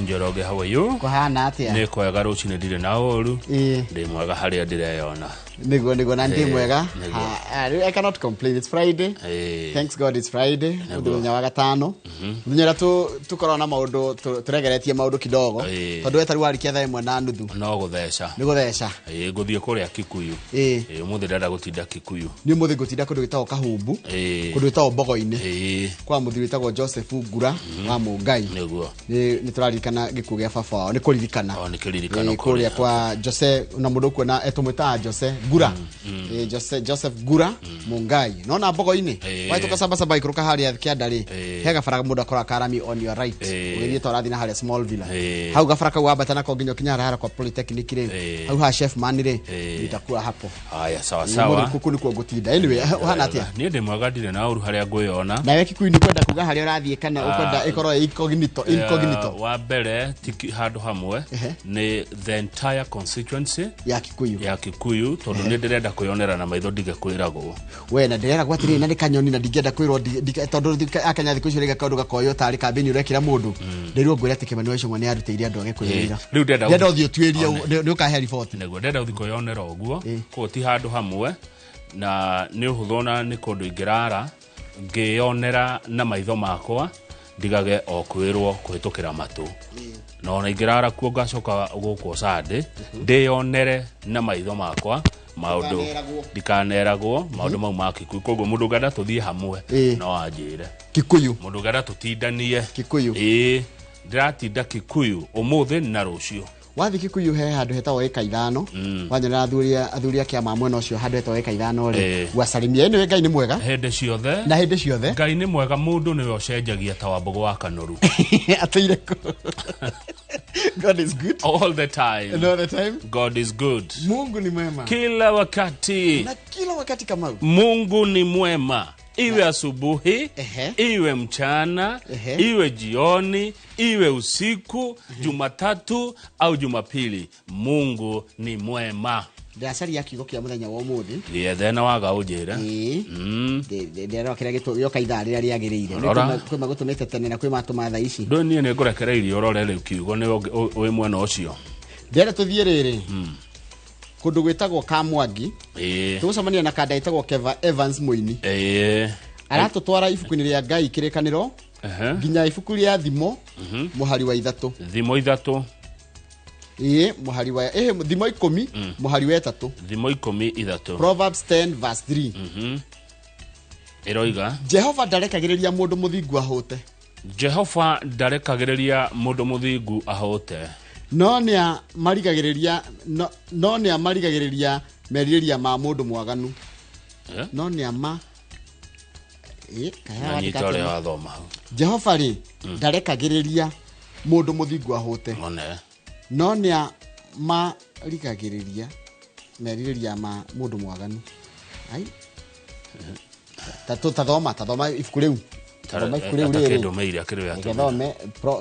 Njoroge, how are you? Kũhana atĩa? Nĩ kwega, rũcinĩ ndirĩ na ũru. Ndĩ mwega harĩa ndĩreyona. Nĩguo na ndĩ mwega. Nĩguo. I cannot complain, it's Friday. Thanks God it's Friday. Mũthenya wa gatano, mũthenya ũrĩa tũkoragwo na maũndũ tũregeretie maũndũ kidogo, tondũ we tarĩu warikia 1:30. No gũtheca. Nĩ gũtheca. Ngũthiĩ kũrĩa Kikuyu. Ũmũthĩ ndĩrenda gũtinda Kikuyu. Nĩ ũmũthĩ ngũtinda kũndũ gwĩtagwo Kahumbu, kũndũ gwĩtagwo Mbogo-inĩ, kwa mũthuri wĩtagwo Joseph Ngura wa Mũngai. Nĩ tũraririkana gĩkuũ gĩa baba wao, nĩ kũririkana. O, nĩ kĩririkano. Kũrĩa kwa Jose, na mũndũ ũkuona tũmwĩtaga Jose Ngura. Joseph Ngura Mungai, nona Mbogo-inĩ wahĩtũka Sabasaba ikũrũka harĩa kĩanda rĩ, he gabara mũndũ akoraga karami on your right, ũgĩthiĩ ta ũrathiĩ na harĩa Small Villa. Hau gabara kau wambata nako nginya ũkinya harĩa kwa Polytechnic rĩ, hau ha Chef Man rĩ, nitakuwa hapo. Haya, sawa. Mũthĩ Sawa. kuku nĩkuo ngũtinda. Anyway, ũhana atĩa? Niĩ ndĩ mwega, ndirĩ na ũru harĩa ngwĩyona. Nawe Kikuyu nĩ kwenda kuga harĩa ũrathiĩ kana ũkwenda ĩkorwo ĩ incognito, incognito? Wa mbere ti handũ hamwe, nĩ the entire constituency ya Kikuyu. Ya Kikuyu, tondũ nĩ ndĩrenda kwĩyonera na maitho ndige kwĩragwo. We na ndĩreragwo atĩrĩrĩ, na nĩ kanyoni na ndingĩenda kwĩrwo tondũ akenya thikũ icio rĩga kaũndũ gakoywo tarĩ kambĩni ũrekĩra mũndũ. Ndĩrirwo ngwĩre atĩ Kĩmani wa Ichung'wa nĩ arutĩire andũ age kwĩrĩra. Rĩu ndĩrenda ndĩrenda ũthiĩ ũtuĩrie, nĩ ũkahe riboti. Nĩguo ndĩrenda gũthiĩ kwĩyonera ũguo. Koguo ti handũ hamwe na nĩ ũhũthũ, na nĩ kũndũ ingĩrara ngĩyonera na maitho makwa ndigage o kwĩrwo kũhĩtũkĩra matũ, na ona ingĩrara kuo ngacoka gũkũ Sunday ndĩyonere na maitho makwa maũndũ. Ndũkaneragwo. Ndikaneragwo maũndũ mau ma Kikuyu. Koguo mũndũ ũngĩenda tũthiĩ hamwe, no anjĩre. Kikuyu. Mũndũ ũngĩenda tũtindanie. Kikuyu. Ĩĩ, ndĩratinda Kikuyu ũmũthĩ na rũciũ. Wathiĩ Kikuyu he handũ hetagwo Ĩka 5, wanyonera athuri a kĩama mwena ũcio handũ hetagwo Ĩka 5 rĩ, wasalimia. Anyway, Ngai nĩ mwega. Hĩndĩ ciothe. Na hĩndĩ ciothe. Ngai nĩ mwega, mũndũ nĩwe ũcenjagia ta Wambũgũ wa Kanoru. Atũire kũ? God is good. All the time. And all the time. God is good. Mungu ni mwema. Kila wakati. Na kila wakati, Kamau. Mungu ni mwema, iwe asubuhi, iwe mchana, iwe jioni, iwe usiku, Jumatatu au Jumapili, Mungu ni mwema. Ndĩracaria kiugo kĩa mũthenya wa ũmũthĩ. Gĩethe na waga ũnjĩre. Ndĩrona kĩrĩa gĩoka ithaa rĩrĩa rĩagĩrĩire. Rora. Kwĩ magũtũmĩte tene na kwĩ matũma thaa ici. Ndũ niĩ nĩ ngũrekereirie ũrore rĩu kiugo nĩ wĩ mwena ũcio. Ndĩrenda tũthiĩ rĩrĩ kũndũ gwĩtagwo Kamwangi. Tũgũcemania na kanda ĩtagwo Keva Evans Mũini. Aratũtwara ibuku-inĩ rĩa Ngai Kĩrĩkanĩro nginya ibuku rĩa Thimo mũhari wa 3. Thimo 3. Ĩĩ, mũhari wa Thimo 10 mũhari wa 3. Thimo 10:3. Proverbs 10 verse 3. Ĩroiga? Jehova ndarekagĩrĩria mũndũ mũthingu ahũte. Jehova ndarekagĩrĩria mũndũ mũthingu ahũte. No nĩ amarigagĩrĩria merirĩria ma mũndũ mwaganu. Eh? No nĩ ama kaya Nanyita wandĩka ũrĩa atĩa? wathoma hau. Jehova rĩ ndarekagĩrĩria mũndũ mũthingu ahũte, One. no nĩ amarigagĩrĩria merirĩria ma mũndũ mwaganu. Ai, tathoma ibuku rĩu. Thoma ibuku rĩu rĩrĩ. Atakĩndũmĩire akĩrĩ Reke thome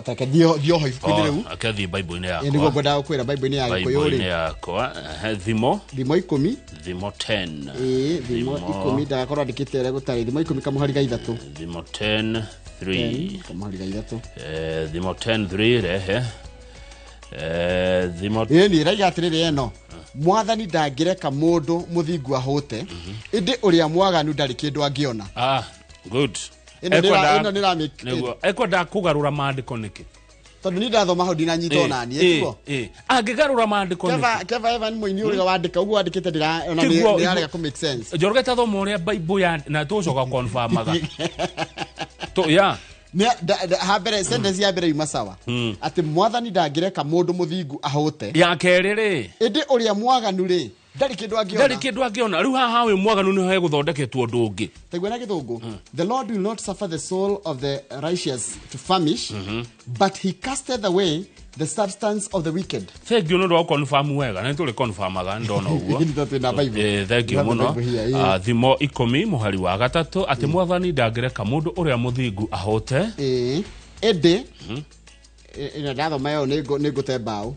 reke thiĩ oho ibuku-inĩ rĩu. Akĩathiĩ Bible-inĩ Ĩ, nĩguo yakwa. ngwendaga gũkwĩra Bible-inĩ ya Gĩkũyũ Bible-inĩ rĩ. yakwa. Thimo. Thimo 10. Thimo 10. Ĩĩ, Thimo 10, ndagakorwo andĩkĩte ũrĩa gũtarĩ. Thimo 10 kamũhari ga 3. Thimo 10 3. Kamũhari ga 3. Thimo 10 3 rehe. Thimo. Ĩĩ, nĩ ĩraiga atĩrĩrĩ, ĩno Mwathani ndangĩreka mũndũ mũthingu ahũte, ĩndĩ ũrĩa mwaganu ndarĩ kĩndũ angĩona. Ah, good. Ĩno nĩ Nĩguo ekwendaga kũgarũra maandĩko nĩkĩ? Tondũ niĩ ndathoma hau ndinanyita ona niĩ tiguo. Angĩgarũra maandĩko Keva nĩkĩ? Keva Evan Mũini ũrĩa wandĩka ũguo wandĩkĩte ndĩra ona nĩrarega kũ make sense. Njoroge, ta thoma ũrĩa Bible ya na tũgũcoka confirmaga to ya. Ha mbere, sentence ya mbere yuma sawa, atĩ Mwathani ndangĩreka mũndũ mũthingu ahũte. Ya kerĩ rĩ? Ĩndĩ ũrĩa mwaganu rĩ ndarĩ kĩndũ Ndarĩ angĩona. kĩndũ angĩona. Rĩu haha wĩ mwaganu nĩho hegũthondeketwo ũndũ ũngĩ. Taigua na Gĩthũngũ: "The Lord will not suffer the soul of the righteous to famish, but he casteth away the substance of the wicked." Thank you nĩ ũndũ wa confirm wega, na nĩ tũrĩ confirmaga ndona ũguo. Nĩ tondũ twĩna Bible. Thank you We have the mũno. Bible here, ĩĩ. Ah, Thimo 10 mũhari wa 3, atĩ Mwathani ndangĩreka mũndũ ũrĩa mũthingu ahũte. Ĩĩ, ĩndĩ ĩno ndathoma ĩyo nĩ ngũte mbaũ.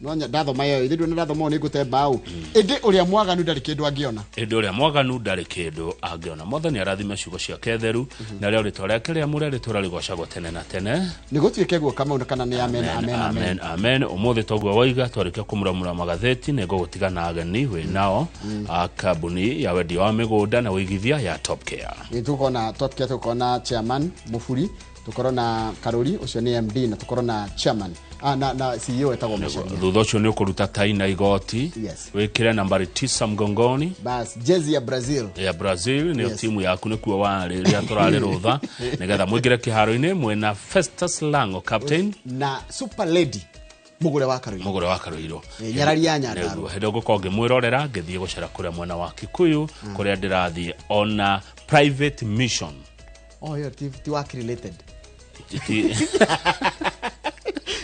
No ndathoma ĩyo ithuĩ ndathoma ũũ nĩ ngũte mbaũ. Ĩndĩ ũrĩa mwaganu ndarĩ kĩndũ angĩona. Ĩndĩ ũrĩa mwaganu ndarĩ kĩndũ angĩona. Mwathani arathime ciugo ciake theru, na rĩo rĩtwa rĩake rĩamũre rĩtũũra rĩgocagwo tene na tene. Nĩ gũtuĩke guo Kamau, kana nĩ amen amen amen. Amen amen. Ũmũthĩ toguo waiga twarĩkia kũmuramura magathĩti, nĩ ngũgũtiga na ageni wĩ nao a kambuni ya wendia wa mĩgũnda na ũigithia ya Top Care. Ĩ, tũkorwo na Top Care, tũkorwo na chairman Mũburi, tũkorwo na Karuri ũcio nĩ MD, na tũkorwo na chairman na CEO etagwo Macharia. Thutha ũcio nĩ ũkũruta tai na igoti, Yes. wĩkĩre nambari 9 mgongoni Bas jezi ya Brazil. Ya Brazil nĩyo Yes. timu yaku, nĩkuo warĩ rĩrĩa tũrarĩ rũtha, nĩgetha mũingĩre kĩharo-inĩ mwĩna Festus Lango captain Na super lady Mũgũre wa Karũirũ. Mũgũre wa Karũirũ. Nyarari ya Nyandarua. Nĩguo hĩndĩ ngũkorwo ngĩmwĩrorera ngĩthiĩ gũcera kũrĩa mwena wa Kikuyu, kũrĩa ndĩrathiĩ ona private mission. Oh, yo ti work related.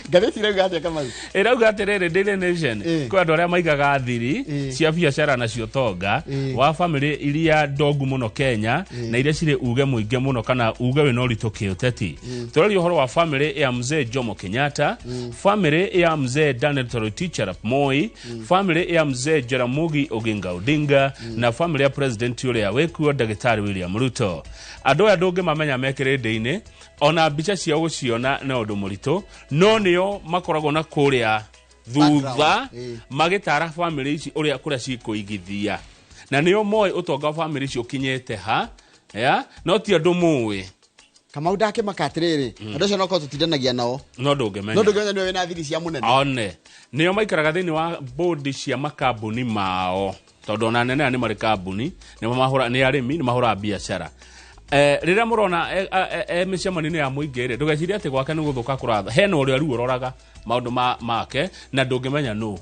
Ngathĩti irauga atĩa, Kamau? Ĩrauga atĩrĩrĩ, Daily Nation, kwĩ andũ arĩa maigaga thiri cia biacara nacio tonga wa bamĩrĩ iria ndongu mũno Kenya na iria cirĩ uge mũingĩ mũno kana uge wĩna ũritũ kĩũteti. Tũraria ũhoro wa bamĩrĩ ya mzee Jomo Kenyatta, bamĩrĩ ya mzee Daniel Toroitich arap Moi, bamĩrĩ ya mzee Jaramogi Oginga Odinga, na bamĩrĩ ya president ũrĩa wĩkuo ndagĩtarĩ William Ruto. Andũ aya ndũngĩmamenya me kĩrĩndĩ-inĩ, ona mbica ciao gũciona nĩ ũndũ mũritũ, no nĩo makoragwo na kũrĩa thutha Background, magĩtara bamĩrĩ ici ũrĩa kũrĩa cikũigithia, na nĩo moĩ ũtonga wa bamĩrĩ ici ũkinyĩte ha ya, no ti andũ mũĩ. Kamau, ndakĩmaka atĩrĩrĩ, andũ acio nokorwo tũtindanagia nao, no ndũngĩmenya. No ndũngĩmenya nĩwe wĩna thiri cia mũnene. One nĩo maikaraga thĩinĩ wa bodi cia makambuni mao, tondũ ona anene aya nĩ marĩ kambuni, nĩ mahũra, nĩ arĩmi, nĩ mahũraga biacara. Rĩrĩa mũrona mĩcemanio-inĩ ya mũingĩ rĩ, ndũgecirie atĩ gwake nĩ gũthũka kũratha. Hena ũrĩa rĩu ũroraga maũndũ make na ndũngĩmenya nũ.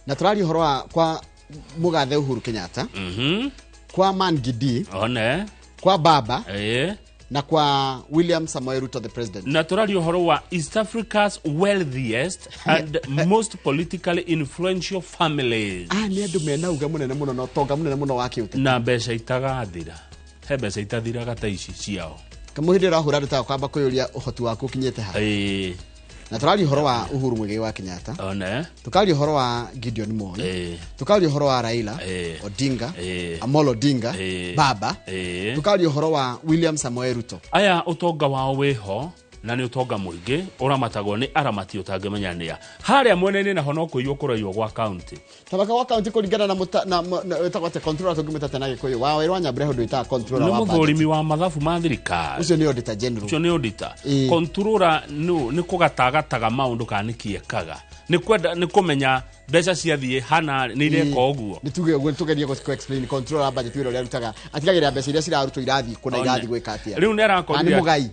Na tũraria ũhoro wa kwa mũgathe Uhuru Kenyatta, kwa Man Gidi, one kwa baba, na kwa William Samoei Ruto the president. Na tũraria ũhoro wa East Africa's wealthiest and most politically influential families. Nĩ andũ mena uge mũnene mũno na ũtonga mũnene mũno wa kĩũteti. Na mbeca itagathira, he mbeca itathiraga ta ici ciao. Kamau, hĩndĩ ĩrĩa ũrahũra andũ ta kwamba kwĩyũria ũhoti waku ũkinyĩte ha. Na tũraria ũhoro wa Uhuru Muigai wa Kenyatta, one tukaria ũhoro wa Gideon Moi, tukaria ũhoro wa Raila Odinga, Amolo Odinga, baba, tukaria ũhoro wa William Samoei Ruto. Aya ũtonga wao wĩho na nĩ ũtonga mũingĩ ũramatagwo nĩ aramati ũtangĩmenya nĩa harĩa mwena-inĩ, naho no kũiywo kũraiywo gwa kaunti. Tabaka wa kaunti kũringana na mũta na na wĩtagwo atĩa, controller tũngĩmĩta na Gĩkũyũ wa Waweru wa Nyambura, ũndũ wĩtaga controller nĩ wa budget. Mũthũrimi wa mathabu ma thirikari. Ũcio nĩ auditor general. Ũcio nĩ auditor. Controller nĩ kũgatagataga maũndũ kana nĩ kĩekaga, nĩ kwenda nĩ kũmenya mbeca ciathiĩ hana nĩ ireka ũguo. Nĩ tuge ũguo, tũgerie gũ explain controller wa budget wĩra ũrĩa arutaga. Atigagĩrĩra mbeca iria cirarutwo irathiĩ kũna, irathiĩ gwĩka atĩa. Rĩu nĩ Kana arakorire nĩ mũgai.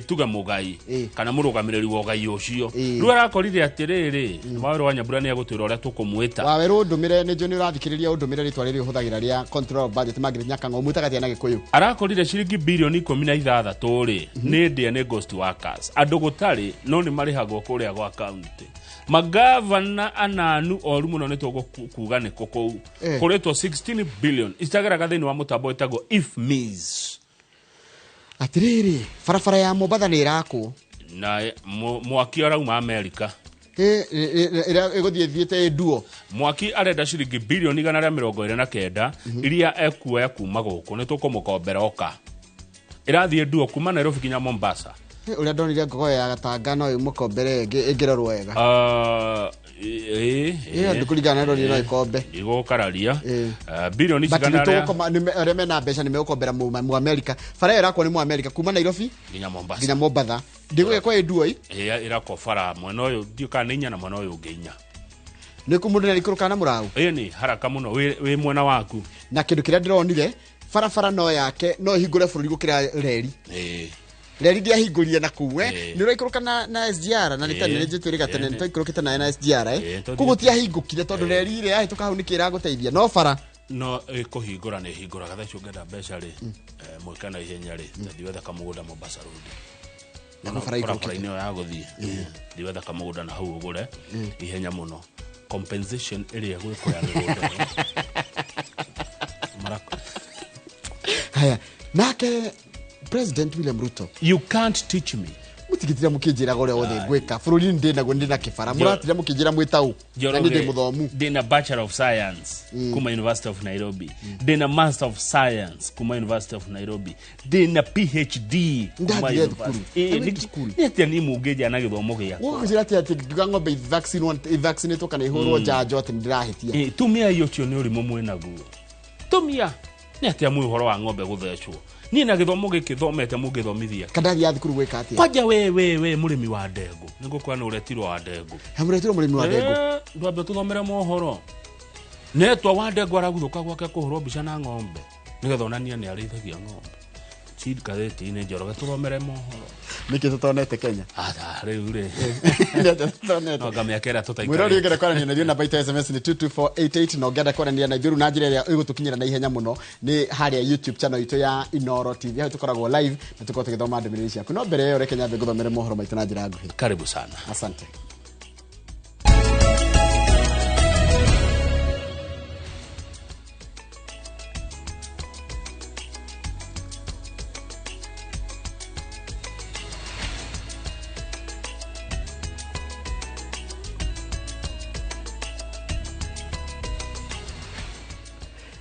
Tuge mũgai kana mũrũgamĩrĩri wa ũgai ũcio. Rĩu arakorire atĩrĩrĩ, Waweru wa Nyambura nĩ egũtwĩra ũrĩa tũkũmwĩta. Waweru, ũndũmĩre, nĩ njũĩ nĩ ũrathikĩrĩria, ũndũmĩre rĩtwa rĩrĩ ũhũthagĩra rĩa controller of budget Margaret Nyakang'o, ũmwĩtaga atĩa na Gĩkũyũ? Arakorire ciringi bilioni 16 rĩ nĩ ndĩe nĩ ghost workers, andũ gũtarĩ no nĩ marĩhagwo kũrĩa gwa kaunti, magavana ananu oru mũno, nĩ tũgũkuga nĩ kũ kũu kũrĩtwo 16 billion itageraga thĩinĩ wa mũtambo wĩtagwo IFMIS. Atĩrĩrĩ, barabara ya Mombatha nĩ ĩrakwo. Na mwaki arauma Amerika. Ĩrĩa ĩgũthiĩ thiĩte ĩnduo. Mwaki arenda ciringi bilioni 129 iria ekuoya kuma gũkũ, nĩ tũkũmũkombera oka ĩrathiĩ nduo kuma Nairobi nginya Mombasa. Ũrĩa ndonire ngogoyo ya gatanga no ĩmũkombere ĩngĩrorwo wega. Ĩyo ndĩkũringana na ndonire no ĩkombe. Igũkararia bilioni But cigana nĩ rĩa tũgũkoma arĩa mena mbeca nĩ megũkombera mu America. Bara ĩyo ĩrakwo nĩ mu America kuma Nairobi nginya Mombasa. Nginya Mombatha, ndĩgũgĩkwo ĩnduo. Ĩrakwo bara mwena ũyũ ndiũ kana nĩ inya na mwena ũyũ ũngĩ inya. Nĩ kũ mũndũ nĩarikũrũkaga na mũraũ. Ĩĩ, nĩ haraka mũno wĩ mwena waku. Na kĩndũ kĩrĩa ndĩronire, barabara no yake no ĩhingũre bũrũri gũkĩra reri. Reri ndiahingũrire na kũu we. Nĩ ũraikũrũka na SGR na nĩ tene nĩ njĩtwĩrĩga tene nĩ twaikũrũkĩte nayo na SGR. Koguo tiahingũkire tondũ reri ĩrĩa yahĩtũka hau nĩkĩ ĩragũteithia no bara. No ĩkũhingũra, nĩ ĩhingũraga thaa ici. Ũngĩenda mbeca rĩ, mwĩke na ihenya rĩ, thiĩ wethe kamũgũnda Mombasa Road. Na bara ikũrũkĩte. Barabara-inĩ ĩyo ya gũthiĩ, thiĩ wethe kamũgũnda na hau ũgũre ihenya mũno. Compensation ĩrĩa ĩgwĩkwo ya mĩgũnda ĩyo. Haya, nake President William Ruto. You can't teach me. Mũtigitira mũkĩnjĩraga ũrĩa wothe ngwĩka. Bũrũri-inĩ ndĩ naguo ndĩ na kĩbara. Mũratira mũkĩnjĩra mwĩtaũ. Na niĩ ndĩ mũthomu. Ndĩna Bachelor of Science kuma University of Nairobi. Ndĩna Master of Science kuma University of Nairobi. Ndĩna PhD kuma Ndathire thukuru. University. I went to school. Nĩ atĩa niĩ mũngĩnjĩa na gĩthomo gĩakwa? Gũkũnjĩra atĩ atĩ ngiuga ng'ombe ivaccinatwo kana ihũrwo njanjo atĩ nĩndĩrahĩtia. Tumia iyo ũcio nĩ ũrimũ mwĩnaguo. Tumia. Nĩ atĩa mwĩ ũhoro wa ng'ombe gũthecwo? Niĩ na gĩthomo gĩkĩ thomete mũngĩthomithia. Kandathiaga thukuru gwĩka atĩa? Kwanja we mũrĩmi wa ndengũ. Nĩngũkwĩra nĩ ũretirwo wa ndengũ. He mũretirwo mũrĩmi wa ndengũ. Ndwambe tũthomere mohoro. Netwa wa ndengũ araguthũka gwake kũhũrwo mbica na ng'ombe. Nĩgetha onanie nĩ arĩithagia ng'ombe. Ci ngathĩti-inĩ Njoroge tũthomere mohoro. Nĩkĩ tũtonete Kenya? Atha rĩu rĩ. Nĩ atĩa tũtonete? No anga mĩaka ĩrĩa Mwĩrori tũtaikarĩte. ũngĩenda kwaranĩria na ithuĩ namba itũ ya SMS nĩ 22488 na ũngĩenda kwaranĩria na ithuĩ rĩu na njĩra ĩrĩa ĩgũtũkinyĩra na ihenya mũno nĩ harĩa YouTube channel itũ ya Inooro TV. Hau tũkoragwo live na tũkoragwo tũgĩthoma ndũmĩrĩri ciaku. No mbere ya ĩyo reke nyambe ngũthomere mohoro maitũ na njĩra nguhĩ. Karibu sana. Asante.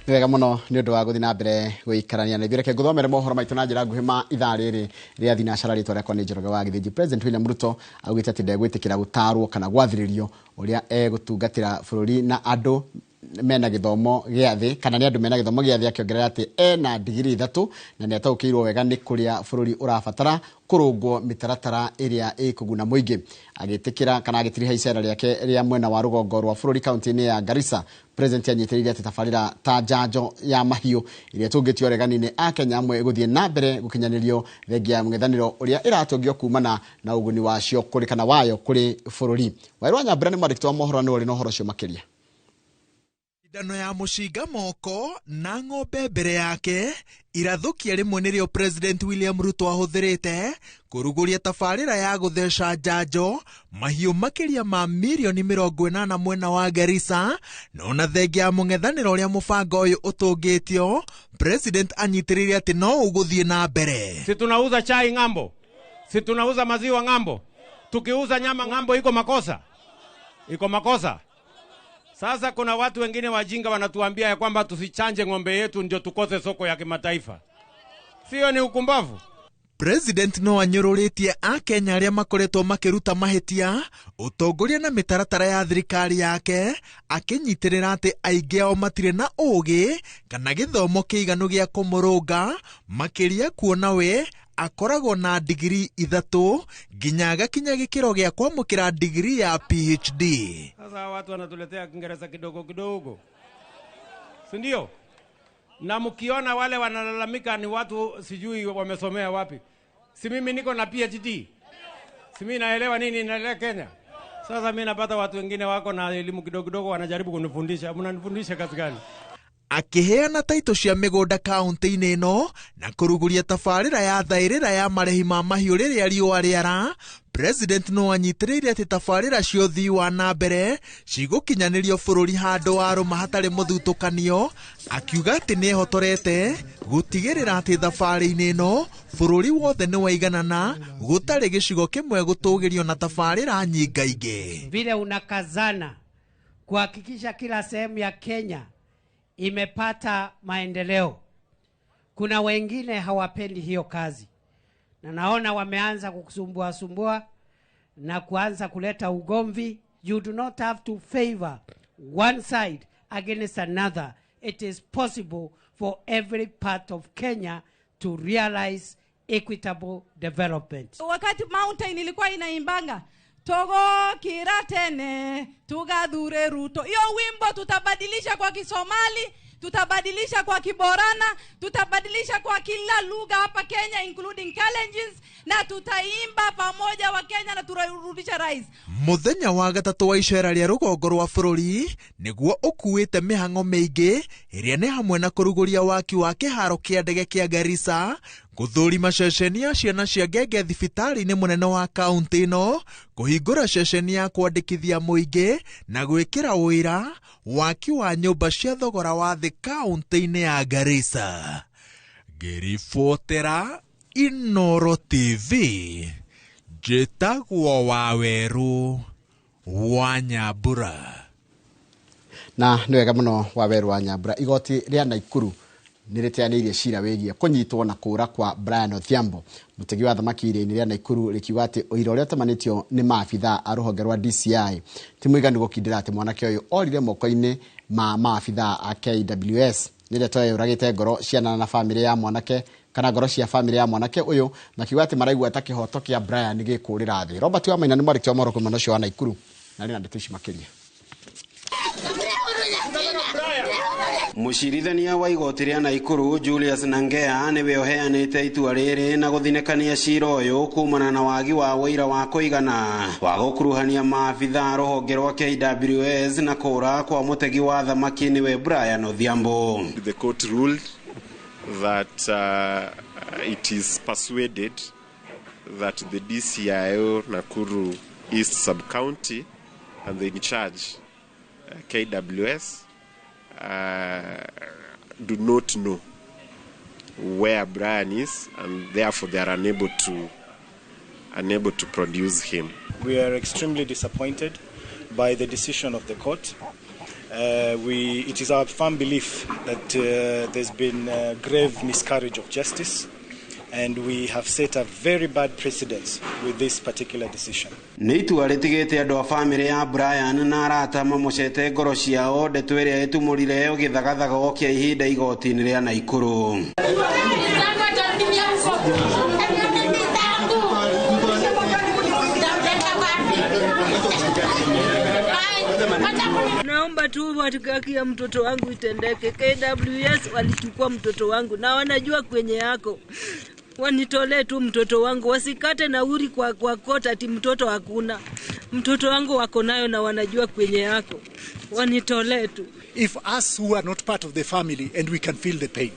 Nĩ wega mũno nĩ ũndũ wa gũthiĩ na mbere gũikarania na ithuĩ. Reke ngũthomere mohoro maitũ na njĩra nguhĩ ma ithaa rĩrĩ rĩa thinacara. Rĩtwa rĩakwa nĩ Njoroge wa Gĩthĩnji. President William Ruto augĩte atĩ ndegwĩtĩkĩra gũtarwo kana gwathĩrĩrio ũrĩa egũtungatĩra bũrũri na andũ mena gĩthomo gĩa thĩ kana nĩ andũ mena gĩthomo gĩa thĩ, akĩongerera atĩ ena digiri 3 na nĩ ataũkĩirwo wega nĩ kũrĩa bũrũri ũrabatara kũrũngwo mĩtaratara ĩrĩa ĩkũguna mũingĩ. Agĩtĩkĩra kana agĩtiriha icera rĩake rĩa mwena wa rũgongo rwa bũrũri kaunti-inĩ ya Garissa, President anyitĩrĩire atĩ tabarĩra ta njanjo ya mahiũ ĩrĩa ĩtũngĩtio ũregani-inĩ a Kenya amwe ĩgũthiĩ na mbere gũkinyanĩrio thengia ya mũng'ethanĩro ũrĩa ĩratũngio kumana na ũguni wacio kũrĩ kana wayo kũrĩ bũrũri. Wairũ wa Nyambura nĩ mwandĩki wa mohoro na nĩwe ũrĩ na ũhoro ũcio makĩria. Ndano ya mũcinga moko na ng'ombe mbere yake irathũkia rĩmwe nĩrĩo President William Ruto ahũthĩrĩte kũrugũria tabarĩra ya gũtheca njanjo mahiũ makĩria ma mirioni 80 mwena wa Garissa. No na thengia ya mũng'ethanĩro ũrĩa mũbango ũyũ ũtũngĩtio, President anyitĩrĩire atĩ no ũgũthiĩ na mbere. Si tunauza chai ng'ambo, si tunauza maziwa ng'ambo, tukiuza nyama ng'ambo iko makosa? Iko makosa? Sasa kuna watu wengine wajinga wanatuambia ya kwamba tusichanje ng'ombe yetu ndio tukose soko ya kimataifa. Sio ni ukumbavu? President no anyũrũrĩtie akenya arĩa makoretwo makĩruta mahĩtia ũtongoria na mĩtaratara ya thirikari yake, akĩnyitĩrĩra atĩ aingĩ ao matirĩ na ũũgĩ kana gĩthomo kĩiganu gĩa kũmũrũnga, makĩria kuona we akoragwo na digiri 3 nginya agakinya gĩkĩro gĩa kwamũkĩra digiri ya PhD. Sasa watu wanatuletea Kiingereza kidogo kidogo, si ndio? Na mkiona wale wanalalamika ni watu sijui wamesomea wapi. Si mimi niko na PhD. Si mimi naelewa nini inaendelea Kenya. Sasa mimi napata watu wengine wako na elimu kidogo kidogo wanajaribu kunifundisha. Mnanifundisha kazi gani? Akĩheana taitũ cia mĩgũnda kaunti-inĩ ĩno na kũrugũria tabarĩra ya thaĩrĩra ya marĩhi ma mahiũ rĩrĩa riũa rĩara, President no anyitĩrĩire atĩ tabarĩra cia ũthii wa na mbere cigũkinyanĩrio bũrũri handũ warũma hatarĩ mũthutũkanio, akiuga atĩ nĩehotorete gũtigĩrĩra atĩ thabarĩ-inĩ ĩno bũrũri wothe nĩ waiganana gũtarĩ gĩcigo kĩmwe gũtũgĩrio na tabarĩra nyingaingĩ. Vile unakazana kuhakikisha kila sehemu ya Kenya imepata maendeleo, kuna wengine hawapendi hiyo kazi, na naona wameanza kukusumbua sumbua na kuanza kuleta ugomvi. You do not have to favor one side against another. It is possible for every part of Kenya to realize equitable development. Wakati Mountain ilikuwa inaimbanga Togo kiratene tugadhure Ruto, hiyo wimbo tutabadilisha kwa Kisomali, tutabadilisha kwa Kiborana, tutabadilisha kwa kila lugha hapa Kenya including Kalenjins, na tutaimba pamoja wa Kenya na turarudisha rais. Muthenya wa gatatũ wa icera rĩa rũgongo rwa bũrũri nĩguo ũkuĩte mĩhang'o mĩingĩ ĩrĩa nĩ hamwe na kũrugũria waki wa kĩharo kĩa ndege kĩa Garissa, gũthũrima ceceni ya ciana cia ngenge thibitarĩ-inĩ mũnene wa kaunti ĩno, kũhingũra ceceni ya kwandĩkithia mũingĩ na gwĩkĩra ũira waki wa nyũmba cia thogora wa thĩ kaunti-inĩ ya Garissa. Ngĩribotera Inooro TV, Njĩtagwo Wawerũ wa Nyambura. Na nĩ wega mũno Wawerũ wa Nyambura. Igoti rĩa Naikuru nĩ rĩteanĩirie cira wĩgiĩ kũnyitwo na kũũra kwa Brian Odhiambo, mũtegi wa thamaki iria-inĩ rĩa Naikuru, rĩkiuga atĩ ũira ũrĩa ũtamanĩtio nĩ maabithaa a rũhonge rwa DCI ti mũiganu gũkindĩra atĩ mwanake ũyũ orire moko-inĩ ma maabithaa a KWS. Nĩ ndeto yũragĩte ngoro ciana na bamĩrĩ ya mwanake kana ngoro cia bamĩrĩ ya mwanake ũyũ, makiuga atĩ maraigua ta kĩhoto kĩa Brian gĩkũrĩra thĩ. Robert Wamaina nĩ mwandĩki wa mohoro kuma ũcio wa Naikuru na arĩ na ndeto ici makĩria. Mũcirithania wa igoti rĩa Naikuru Julius Nangea nĩwe ũheanĩte itua rĩrĩ na gũthinĩkania cira ũyũ kumana na wagi wa ũira wa kũigana wa gũkuruhania maabithaa rũhonge rwa KWS na kũũra kwa mũtegi wa thamaki nĩwe Brian Odhiambo. The court ruled that it is persuaded that the DCIO Nakuru East Sub-County and the in charge KWS do not know where Brian is, and therefore they are unable to produce him. We are extremely disappointed by the decision of the court. It is our firm belief that there's been a grave miscarriage of justice, and we have set a very bad precedent with this particular decision. Nĩ itua rĩtigĩte andũ a bamĩrĩ ya Brian na arata mamũcete ngoro ciao, ndeto ĩrĩa ĩtumũrire gĩthagathago kĩa ihinda igoti-inĩ rĩa Naikuru. Naomba tu haki ya mtoto wangu itendeke. KWS walichukua mtoto wangu na wanajua kwenye yako. Wanitolee tu mtoto wangu, wasikate nauri kwa kota ati mtoto hakuna. Mtoto wangu wako nayo na wanajua kwenye yako. Wanitolee tu. If us who are not part of the family and we can feel the pain,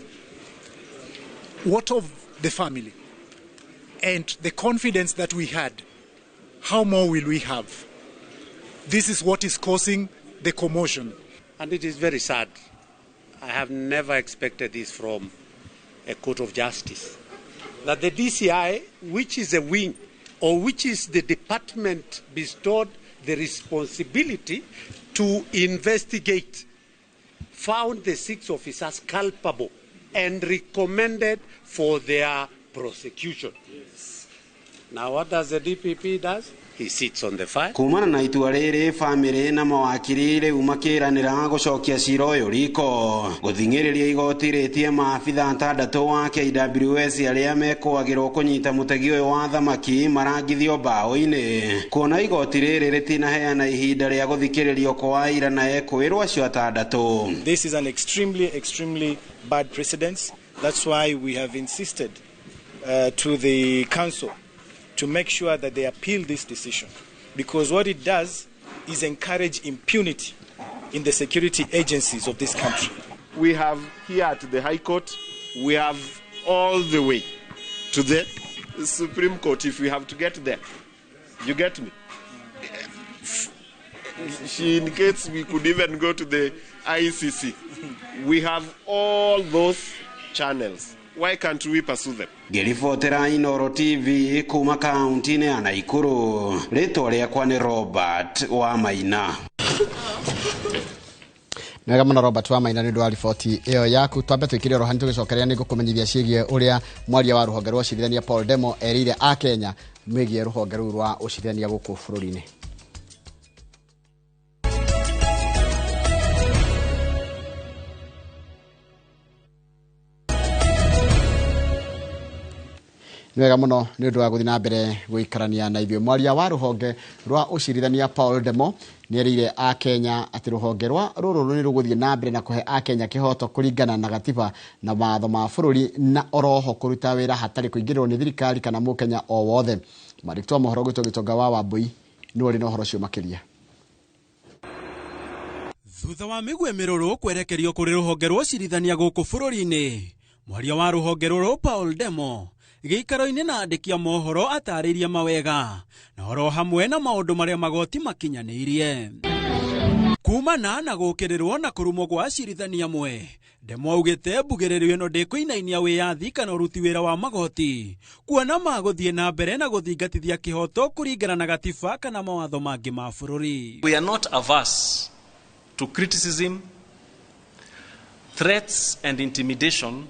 what of the family and the confidence that we had, how more will we have? This is what is causing the commotion. And it is very sad. I have never expected this from a court of justice. That the DCI, which is a wing, or which is the department bestowed the responsibility to investigate, found the 6 officers culpable and recommended for their prosecution. Yes. Now what does the DPP does? He sits on the file. Kumana na itua rĩrĩ, bamĩrĩ na mawakiri rĩu makĩranĩra gũcokia cira ũyũ riko gũthing'ĩrĩria igoti rĩtie maabithaa atandatũ wa KWS arĩa mekwagĩrwo kũnyita mũtegi ũyũ wa thamaki marangithio mbaũ-inĩ, kuona igoti rĩrĩ rĩtinaheana ihinda rĩa gũthikĩrĩrio kwa aira na ekwĩrwo acio atandatũ. This is an extremely, extremely bad precedent. That's why we have insisted to the council to make sure that they appeal this decision, because what it does is encourage impunity in the security agencies of this country. We have here at the High Court, we have all the way to the Supreme Court if we have to get there. You get me? She indicates we could even go to the ICC. We have all those channels. Why can't we pursue them? Ngĩribotera Inoro TV kuma kaunti-inĩ ya Naikuru, rĩtwa rĩakwa nĩ Robert wa Maina. Nĩwega mũno Robert wa Maina nĩ ũndũ wa riboti ĩyo yaku. Twambe twĩkĩre oro hanini tũgĩcokeria nĩ ngũkũmenyithia ciĩgiĩ ũrĩa mwaria wa rũhonge rwa ũcirithania Paul Demo erĩire a Kenya megiĩ rũhonge rũu rwa ũcirithania gũkũ bũrũri-inĩ. Nĩ wega mũno nĩ ũndũ wa gũthiĩ na mbere gũikarania na ithuĩ. Mwaria wa rũhonge rwa ũcirithania Paul Demo nĩ erĩire a Kenya atĩ rũhonge rwa rũrũ nĩ rũgũthiĩ na mbere na kũhe a Kenya kĩhoto kũringana na gatiba na watho ma bũrũri, na oroho kũruta wĩra hatarĩ kũingĩrĩrwo nĩ thirikari kana mũkenya o wothe. Mwandĩki wa mohoro gwitũ Gĩtonga wa Wambui nĩwe ũrĩ na ũhoro ũcio makĩria. Thutha wa mĩguĩ mĩrũrũ kwerekerio kũrĩ rũhonge rwa ũcirithania gũkũ bũrũri-inĩ, mwaria wa rũhonge rũrũ Paul Demo gĩikaro-inĩ na andĩki a mohoro atarĩirie mawega na oro hamwe na maũndũ marĩa magoti makinyanĩirie. Kumana na gũkĩrĩrwo na kũrumwo gwa acirithania amwe, Ndemo augĩte mbugĩrĩrio ĩno ndĩkũinainia wĩyathi kana ũruti wĩra wa magoti, kuona magũthiĩ na mbere na gũthingatithia kĩhoto kũringana na gatiba kana mawatho mangĩ ma bũrũri. We are not averse to criticism. Threats and intimidation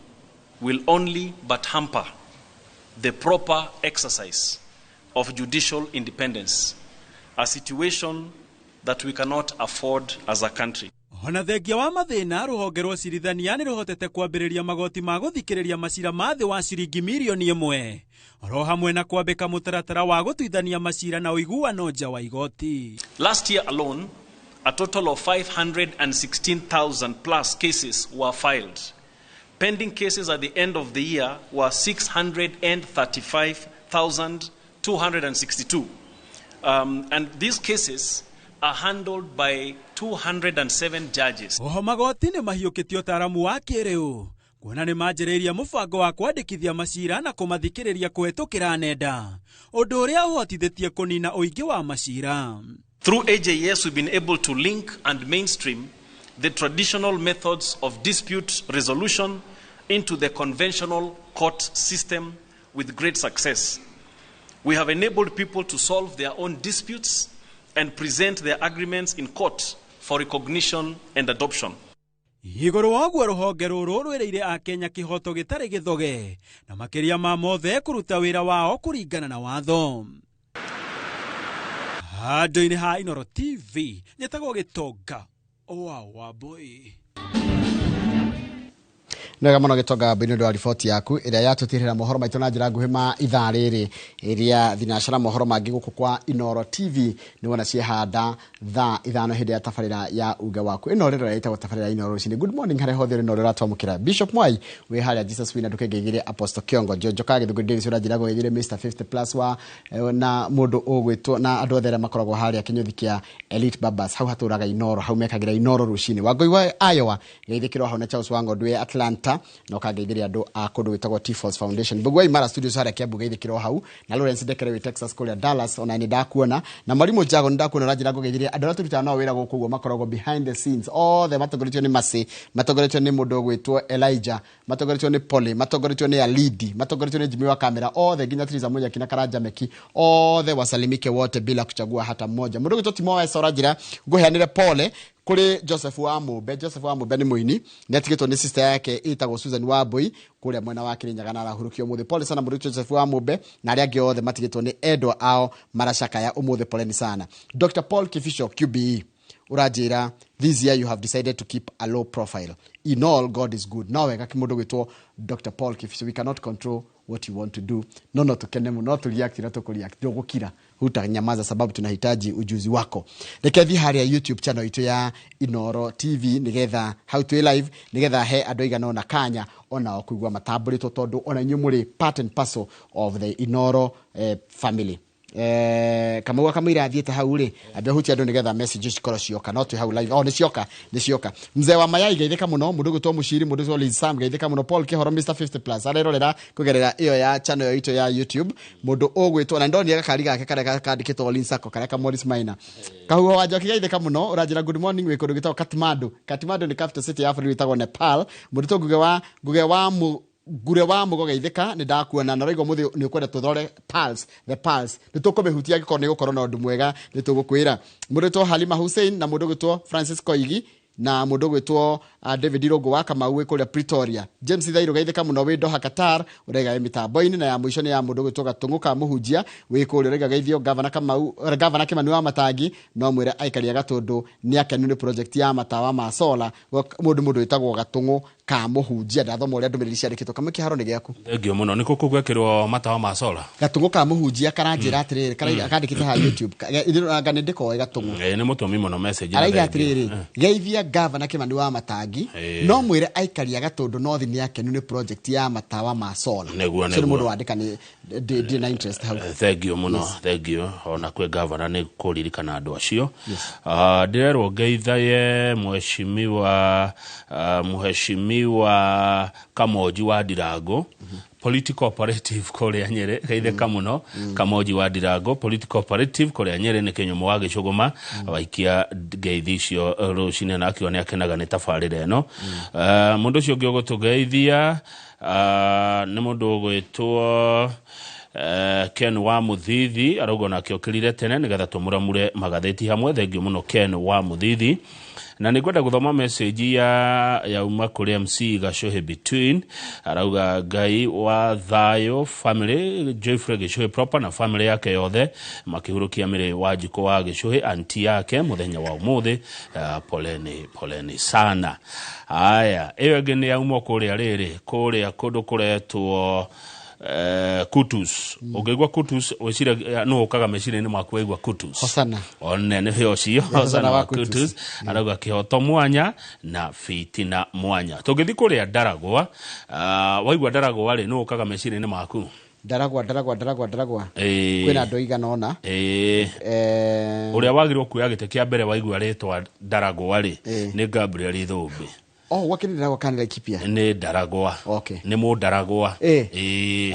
will only but hamper the proper exercise of judicial independence, a situation that we cannot afford as a country. Ona thengia wa mathĩna, rũhonge rwa ũcirithania nĩ rũhotete kwambĩrĩria magoti ma gũthikĩrĩria macira ma thĩ wa ciringi mirioni 1, oro hamwe na kwambĩka mũtaratara wa gũtuithania macira na ũiguano nja wa igoti. Last year alone, a total of 516,000 plus cases were filed. Pending cases at the end of the year were 635,262. And these cases are handled by 207 judges. Oho magoti nĩ mahiũkĩtie ũtaaramu wa kĩrĩu, kuona nĩ manjĩrĩirie mũbango wa kwandĩkithia macira na kũmathikĩrĩria kũhetũkĩra nenda, ũndũ ũrĩa ũhotithĩtie kũnina ũingĩ wa macira. Through AJS, we've been able to link and mainstream the traditional methods of dispute resolution into the conventional court system with great success. We have enabled people to solve their own disputes and present their agreements in court for recognition and adoption. Igũrũ wa ũguo, rũhonge rũrũ rwĩrĩire akenya kĩhoto gĩtarĩ gĩthoge na makĩria ma mothe kũruta wĩra wao kũringana na watho. Handũ-inĩ ha Inooro TV, nyetagwo Gĩtonga wa Wambui. Nĩ wega mũno Gĩtonga Wambui nĩ ũndũ wa riboti yaku ĩrĩa yatũtirĩra mohoro maitũ na njĩra nguhĩ ma ithaa rĩrĩ ĩrĩa thinacara. Mohoro mangĩ gũkũ kwa Inooro TV nĩ wona ciehanda thaa 5 hĩndĩ ya tabarĩra ya uge waku ĩno rĩro ĩtagwo tabarĩra ya Inooro rũcinĩ. Good morning harĩa hothe ũrĩ na ũrĩa ũratwamũkĩra. Bishop Mwai wĩ harĩa Jesus Winner, ndũkengeithĩrie Apostle Kiongo Njoka Gĩthũngũri Davis, ũranjĩra ngũgeithĩrie Mr 50 plus wa na mũndũ ũgwĩtwo na andũ othe arĩa makoragwo harĩa kĩnyũthi kĩa Elite Babas hau hatũraga Inooro, hau mekagĩra Inooro rũcinĩ. Wangũi wa Iowa, geithĩkĩrwo hau na Charles Wang'ondu wĩ Atlanta, na ũkangeithĩria andũ a kũndũ gwĩtagwo T-Force Foundation. Mbugua Imara Studios harĩa Kiambu, geithĩkĩrwo hau na Lawrence Ndekere wĩ Texas kũrĩa Dallas, ona nĩ ndakuona, na Mwalimu Jago nĩ ndakuona, ũranjĩra ngũgeithĩrie andũ arĩa tũrutaga nao wĩra gũkũ ũguo makoragwo behind the scenes othe, matongoretio nĩ Masi, matongoretio nĩ mũndũ ũgwĩtwo Elijah, matongoretio nĩ Polly, matongoretio nĩ Alidi, matongoretio nĩ Jimmy wa kamera, othe nginya Triza Munyaki na Karanja Meki, othe wasalimike wote bila kuchagua hata mmoja. Mũndũ ũgwĩtwo Timo Wesa ũranjĩra ngũheanĩre pole kũrĩ Joseph wa Mũmbe. Joseph wa Mũmbe nĩ mũini, nĩ atigĩtwo nĩ sister yake ĩtagwo Susan Wambui kũrĩa mwena wa Kirinyaga na arahurũkio ũmũthĩ. Pole sana mũndũ Joseph wa Mũmbe na arĩa angĩ othe matigĩtwo nĩ endwa ao maracakaya ũmũthĩ, poleni sana. Dr Paul Kifisho QBE ũranjĩra this year you have decided to keep a low profile. In all, God is good. No wega mũndũ gwĩtwo Dr Paul Kifisho, we cannot control what you want to do, no no tukene mũno, no tũreact na tũkũreact, ndũgũkira, hutanyamaza sababu tunahitaji ujuzi wako. Reke thiĩ harĩa YouTube channel itũ ya Inooro TV nigetha hau twĩ live, nigetha he andũ aigana ona kanya onao kũigua matambũrĩtwo, tondũ ona inyuĩ mũrĩ part and parcel of the Inooro family. Kamau akamwĩra athiĩte hau rĩ, ambe hutia andũ nĩgetha message cikorwo cioka, no twĩ hau live. Oh, nĩ cioka, nĩ cioka. Mzee wa mayai, geithĩka mũno. Mũndũ ũgwĩtwo Mũciri, mũndũ ũgwĩtwo Liz Sam, geithĩka mũno. Paul Kĩhoro, Mr 50 plus arerorera kũgerera ĩyo ya channel itũ ya YouTube. Mũndũ ũgwĩtwo na ndonire gakari gake karĩa kandĩkĩtwo Lin Sacco karĩa ka Morris Minor Kahuho wa Njoki, geithĩka mũno. Ũranjĩra good morning wĩ kũndũ gwĩtagwo Kathmandu. Kathmandu nĩ capital city ya bũrũri wĩtagwo Nepal. Mũndũ ũgwĩtwo Nguge wa Nguge wa Mu ngure wa mugo, geithĩka, nĩ ndakuona na ũraigua mũthĩ nĩ ũkwenda tũthore pulse, the pulse nĩ tũkũmĩhutia. Angĩkorwo nĩ gũkorwo na ũndũ mwega nĩ tũgũkwĩra. Mũndũ ũgwĩtwo Halima Hussein na mũndũ ũgwĩtwo Francis Koigi na mũndũ ũgwĩtwo David Irũngũ wa Kamau wĩ kũrĩa Pretoria. James Thairũ, geithĩka mũno wĩ Doha, Qatar, ũraiga wĩ mĩtambo-inĩ. Na ya mũico nĩ ya mũndũ ũgwĩtwo Gatũng'ũ ka Mũhunjia wĩ kũrĩa, ũraiga geithio Gavana Kamau, Gavana Kimani wa Matangi, no mwĩre aikari a Gatũndũ nĩ akenu nĩ project ya matawa ma solar. Mũndũ wĩtagwo Gatũng'ũ ka Mũhunjia. Ndathoma ũrĩa ndũmĩrĩri ciandĩkĩtwo, kamwe kĩharo nĩ gĩaku. Thengio mũno. Nĩ kũ gwekĩrwo matawa ma solar? Gatũng'ũ ka Mũhunjia karanjĩra atĩrĩrĩ, kandĩkĩte ha YouTube, anga nĩ ndĩkoĩ Gatũng'ũ. Nĩ mũtũmi mũno message na araiga thengio. Atĩrĩrĩ, geithia Gavana Kimani wa Matangi, no mwĩre aikari a Gatũndũ North nĩ akenu nĩ project ya matawa ma solar. Nĩguo, Ũcio nĩ nĩguo. Mũndũ wandĩka nĩ ndĩ na interest hau. Thengio mũno, thengio ona kwĩ gavana nĩ kũririkana andũ acio. Ah, ndĩrerwo ngeithaye mheshimiwa, mheshimiwa Kamonji wa Ndirango. Political operative kũrĩa Nyĩrĩ, geithĩka mũno Kamonji wa Ndirango. Political operative kũrĩa Nyĩrĩ nĩ Kĩnyũmũ wa Gĩcũgũma, waikia ngeithi icio rũcinĩ na akiuga nĩ akenaga nĩ tabarĩra ĩno. Mũndũ ũcio ũngĩ ũgũtũgeithia nĩ mũndũ ũgwĩtwo Ken wa Mũthithi, arauga onake okĩrire tene nĩgetha tũmũramure magathĩti hamwe. Thengiũ mũno Ken wa Mũthithi. Na nĩ ngwenda gũthoma message ya yauma kũrĩ MC Gacohi Between, arauga Ngai wa thayũ family Joyfrey Gĩcũhĩ proper na family yake yothe makĩhurũkia mĩrĩ wa Njukũ wa Gĩcũhĩ anti yake mũthenya wa ũmũthĩ. Poleni poleni sana. Aya, ĩyo ĩngĩ nĩ yauma kũrĩa rĩrĩ kũrĩa kũndũ kũretwo Kutus. Ũngĩigua Kutus wĩcire nũ ũkaga meciria-inĩ maku waigua Kutus? Hosana. One nĩ ũcio Hosana wa Kutus, arauga kĩhoto mwanya na fitina mwanya. Tũngĩthiĩ kũrĩa Ndaragwa, waigua Ndaragwa rĩ, nũ ũkaga meciria-inĩ maku? Ndaragwa Ndaragwa Ndaragwa Ndaragwa, kwĩna andũ igana ũna. Ũrĩa wagĩrĩirwo kuoya gĩtĩ kĩa mbere waigua rĩtwa Ndaragwa rĩ, nĩ Gabriel Ithũmbĩ. Oh, gwake nĩ Ndaragwa kana Laikipia? Nĩ Ndaragwa. Okay. Nĩ Mũndaragwa.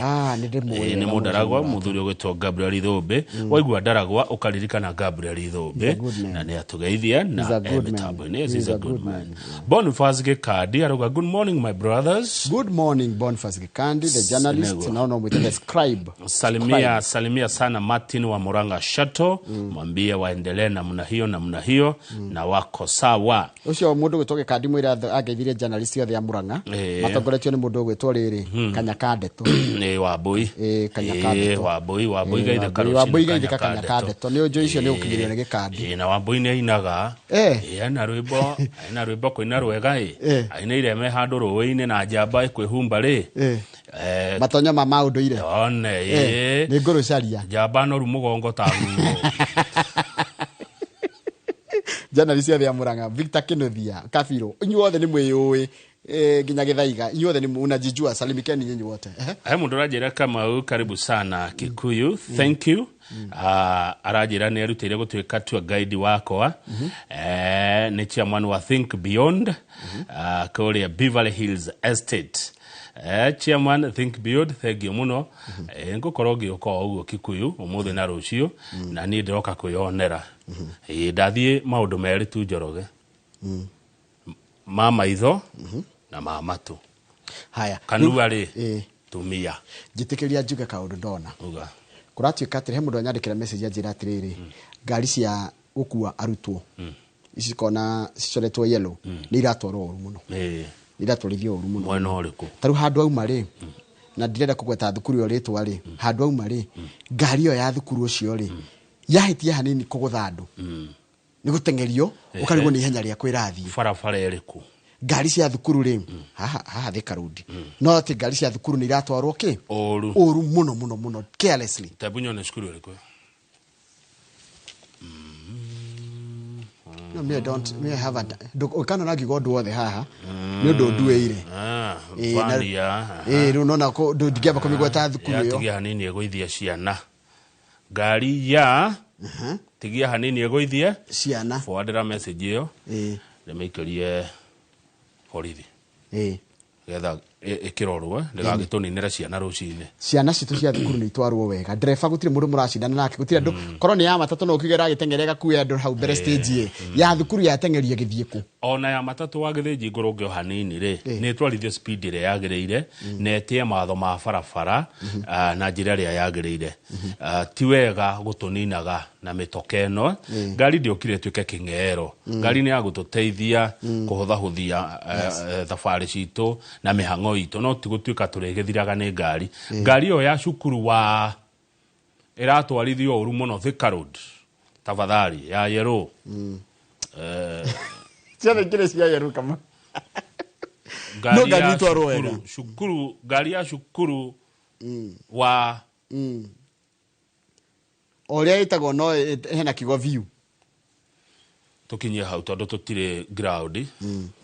Ah, nĩ ndĩmũĩ. Nĩ Mũndaragwa, mũthuri ũgwĩtwo Gabriel Ithũmbĩ. Waigua Ndaragwa ũkaririkana Gabriel Ithũmbĩ, na nĩ atũgeithia na mĩtambo-inĩ. He's a good man. Boniface Gikandi arauga good morning my brothers. Good morning Boniface Gikandi, the journalist, na no mwite the scribe. Salimia, salimia sana Martin wa Muranga Chateau, mwambie waendelee namna hiyo namna hiyo, na wako sawa. Ũcio mũndũ gwĩtwo Gikandi mwĩra angeithirie journalist othe a Murang'a matongoretio nĩ mũndũ ũgwĩtwo rĩrĩ Kanyaka Ndeto. Nĩ Wambui. Kanyaka Ndeto. Wambui, Wambui geithĩka rũcinĩ. Wambui geithĩka Kanyaka Ndeto, nĩ ũnjũ icio nĩ ũkinyĩrio nĩ Gĩkandi. Na Wambui nĩ ainaga. Ena rwĩmbo, ena rwĩmbo kũina rwega ĩ, ainĩire me handũ rũĩ-inĩ na njamba ĩkwĩhumba rĩ. Matonyo ma maũndũire. One nĩ ngũrũcaria. Njamba noru mũgongo ta nguo. Journalist othe a Murang'a, Victor Kinuthia, Kabiro, inyuothe nĩ mwĩyũĩ, nginya Gĩthaiga, inyuothe nĩ unajijua, salimikeni nyinyi wote. He mũndũ ũranjĩra Kamau, karibu sana Kikuyu, thank you. Aranjĩra nĩ erutĩire gũtuĩka tour guide wakwa. Nĩ chairman wa Think Beyond kũrĩa Beverly Hills Estate. Chairman Think Beyond, thank you mũno. Ngũkorwo ngĩũka o ũguo Kikuyu ũmũthĩ na rũciũ, na niĩ ndĩroka kwĩyonera. Ndathiĩ maũndũ merĩ tu Njoroge, ma maitho na ma matũ. Haya. Kanua rĩ, tumia. Njĩtĩkĩria njuge kaũndũ ndona. Uga. Kũratuĩka atĩrĩ, he mũndũ anyandĩkĩra message anjĩra atĩrĩrĩ, ngari cia gũkua arutwo ici kona cicoretwo yellow nĩ iratwarwo ũru mũno. Nĩ iratwarithio ũru mũno. Mwena ũrĩkũ? Ta rĩu handũ auma rĩ, na ndirenda kũgweta thukuru ĩyo rĩtwa rĩ, handũ auma rĩ, ngari ĩyo ya thukuru ũcio rĩ, yahĩtia hanini kũgũtha andũ, nĩ gũteng'erio, ũkarigwo nĩ ihenya rĩa kwĩrathiĩ. Barabara ĩrĩkũ? Ngari cia thukuru rĩ, haha haha Thika Road. No atĩ ngari cia thukuru nĩ iratwarwo kĩ? Ũru. Ũru mũno mũno mũno, carelessly. Tebu nyone cukuru ĩrĩkũ? No, me I don't, me I have a, kana na ngiuga ũndũ wothe haha, nĩ ũndũ nduĩire. Rĩu nona ndingĩamba kũmĩgweta thukuru ĩyo. Tigia hanini ĩgũithie ciana. Ngari ya tigia hanini ĩgũithie ciana. Forwardĩra message ĩyo. Ndĩmĩikĩrie borithi. Getha ĩkĩrorwo ndĩgagĩtũninĩre ciana rũcinĩ. Ciana citũ cia thukuru nĩ itwarwo wega. Ndereba gũtirĩ mũndũ mũracindana nake, gũtirĩ andũ. Korwo nĩ ya matatũ no ũkiuge ĩragĩteng'era ĩgakue andũ hau mbere stage ĩ. Ya thukuru yateng'erio ĩgĩthiĩ kũ? Ona ya matatũ wagĩthĩnji ngũrũ ũngĩ o hanini rĩ, nĩ ĩtwarithio speed ĩrĩa yagĩrĩire, na ĩtĩe mawatho ma barabara, na njĩra ĩrĩa yagĩrĩire. Ti wega gũtũninaga na mĩtoka ĩno. Ngari ndĩokire ĩtuĩke kĩng'ero. Ngari nĩ ya gũtũteithia kũhũthahũthia thabarĩ citũ na mĩhang'o itũ, no ti gũtuĩka tũrĩgĩthiraga nĩ ngari. Ngari ĩyo ya cukuru wa ĩratwarithio ũru mũno Thika Road, tafadhali, ya yellow. Ciothe ikĩrĩ cia yellow kama. No ngari itwarwo wega. Cukuru, ngari ya cukuru wa O ũrĩa ĩtagwo no hena kiugo view. Tũkinyie hau tondũ tũtirĩ ground.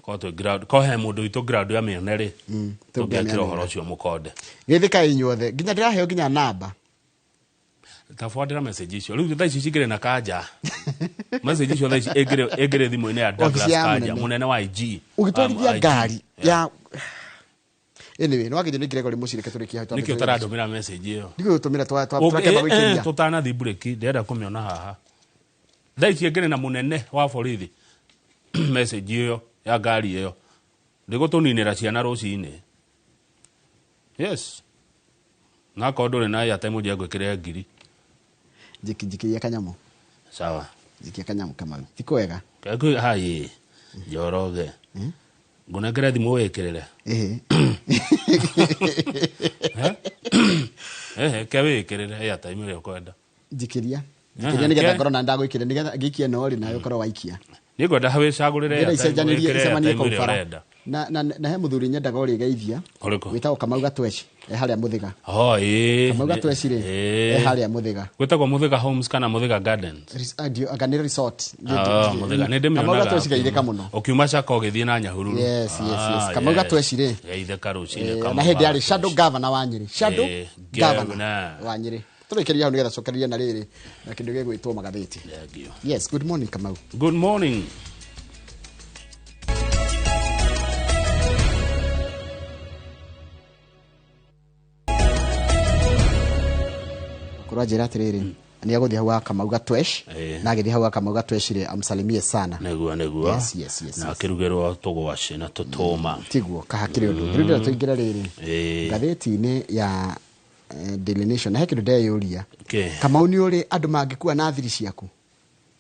Korwo twĩ ground, korwo he mũndũ witũ ground ya mĩone rĩ, tũngĩekĩra ũhoro ũcio mũkonde. Geithĩkai inyuothe, nginya ndĩraheo nginya namba. Ta forwardĩra message icio. Rĩu thaa ici cingĩrĩ na Kanja. Message icio thaa ici ĩngĩrĩ thimũ-inĩ ya Douglas Office ya Kanja, mũnene. mũnene wa IG. Ũgĩtwarithia IG. ngari ya Anyway, nĩ wageithio nĩ Gregory Mũcirĩ, tũrĩkie hau. Nĩkĩ ũtarandũmĩra message ĩyo? Ndigũgũtũmĩra tũrakĩamba gũikĩria. Tũtanathiĩ break, ndĩrenda kũmĩona haha thaa ici. Ĩngĩrĩ na mũnene wa borithi message ĩyo ya ngari ĩyo ndĩgũtũninĩra ciana rũcinĩ. Yes, na akorwo ndũrĩ na airtime, ũnjie ngwĩkĩre 1000. Njikĩria kanyamũ. Sawa. Njikia kanyamũ, Kamau, ti kwega. Kwĩ haĩ Njoroge, ngũnengere thimũ wĩkĩrĩre. Ĩhĩ. Ehe, ke wĩkĩrĩre airtime ĩrĩa ũkwenda. Njikĩria, njikĩria, nĩgetha ngorwo na ndagwĩkĩra, nĩgetha ngĩikie no rĩ nawe ũkorwo waikia. Niĩ ngwenda wĩcagũrĩre Ndĩrenda airtime, icenjanĩrie wĩkĩre icemanie airtime kũu ĩrĩa bara. ũrenda. Na he mũthuri nyendaga ũrĩgeithia. Ũrĩkũ? Wĩtagwo Kamau Gatweci, e harĩa Mũthĩga. Oh, ĩĩ. Kamau Gatweci rĩ, e harĩa Mũthĩga. Gwĩtagwo Mũthĩga Homes kana Mũthĩga Gardens? Anga nĩ resort. Ah, Mũthĩga nĩ ndĩmĩonaga. Kamau Gatweci geithĩka mũno. Ũkiuma Caka ũgĩthiĩ na Nyahururu. Yes. Kamau Gatweci rĩ. Geithĩka rũcinĩ. Na Kamau hĩndĩ arĩ Gatweci. shadow governor wa Nyĩrĩ, shadow governor governor. wa Nyĩrĩ. Tũrĩkĩria hau nĩgetha cokereria na rĩrĩ na kĩndũ gĩgwĩtwo magathĩti. Thank you. Yes, good morning, Kamau. Good morning. Korwo anjĩra atĩrĩrĩ, nĩ agũthiĩ hau ga Kamau Gatwesh, na agĩthiĩ hau ga Kamau Gatwesh rĩ, amsalimie sana. Nĩguo. Yes. Na akĩrugĩrwo tũgwacĩ na tũtũma. Tiguo kahakĩrĩ ũndũ rĩu ndĩrenda tũingĩre rĩrĩ ngathĩti-inĩ ya Daily Nation, na he kĩndũ ndeyũria. Kĩ? Kamau, nĩ ũrĩ andũ mangĩkua na thiri ciaku?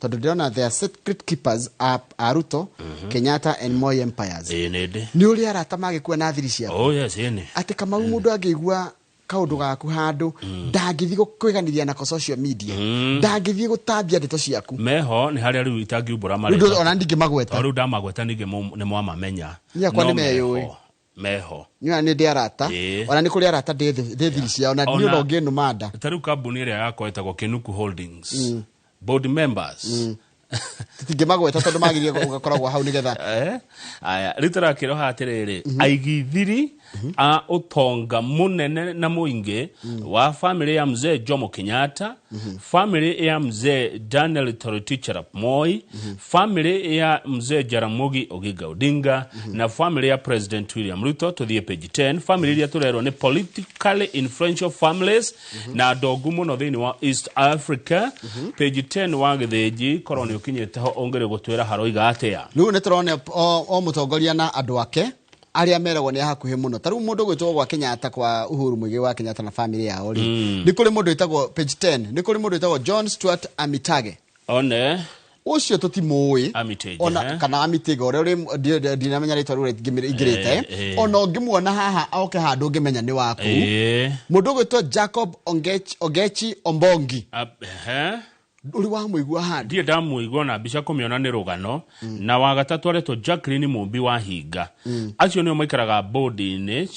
Tondũ ndĩrona there are secret keepers a Ruto, Kenyatta and Moi empires. Ĩĩ, nĩ ndĩ. Nĩ ũrĩ arata mangĩkua na thiri ciaku? Oh yes, ĩĩ nĩ. Atĩ Kamau, mũndũ angĩigua kaũndũ gaku handũ, ndangĩthiĩ kwĩganithia nako social media, ndangĩthiĩ gũtambia ndeto ciaku? Meho, nĩ harĩa rĩu itangiumbũra Rĩu marĩtwa. ona ndingĩmagweta. Tondũ rĩu ndamagweta ningĩ nĩ mwamamenya. Niĩ akwa No nĩ meyũĩ. meho, meho. Nĩ nĩ ndĩ arata, ona nĩ kũrĩ arata ndĩ thiri ciao na niĩ ona ũngĩnũma nda. Ta rĩu kambuni ĩrĩa yakwa ĩtagwo Kinuku Holdings, board members. Tũtingĩmagweta tondũ magĩrĩire gũkoragwo hau nĩgetha Aya, rĩu tũrakĩroha atĩrĩrĩ, aigithiri a ũtonga mũnene na mũingĩ wa famĩlĩ ya mzee Jomo Kenyatta, famĩlĩ ya mzee Daniel Toroitich arap Moi, famĩlĩ ya mzee Jaramogi Oginga Odinga na famĩlĩ ya President William Ruto. Tũthiĩ page 10, famĩlĩ iria tũrerwo nĩ politically influential families na ndongu mũno thĩinĩ wa East Africa. Page 10 wa Gĩthĩnji, korwo nĩ ũkinyĩte ho ũngĩrĩ gũtwĩra haroiga atĩa. Rĩu nĩ tũrona o mũtongoria na andũ ake arĩa meragwo nĩ a hakuhĩ mũno. Ta rĩu mũndũ gwĩtwo gwa Kenyatta, kwa Uhuru Muigai wa Kenyatta na famĩlĩ yao rĩ, nĩ kũrĩ mũndũ wĩtagwo, page 10, nĩ kũrĩ mũndũ wĩtagwo John Stuart Amitage. One. Ũcio tũtimũĩ. Armitage, ona kana Armitage, ũrĩa ũrĩ ndinamenya rĩtwa rĩu ingĩrĩte. Ona ũngĩmuona haha oke handũ, ũngĩmenya nĩ waku. Mũndũ ũgwĩtwo Jacob Ogechi Ombongi. Ũrĩ wamũigua handũ? Ndirĩ ndamũigua, na mbica kũmĩona nĩ rũgano. Na wa gatatũ aretwo Jacqueline Mumbi wa Hinga. Acio nĩo maikaraga bodi-inĩ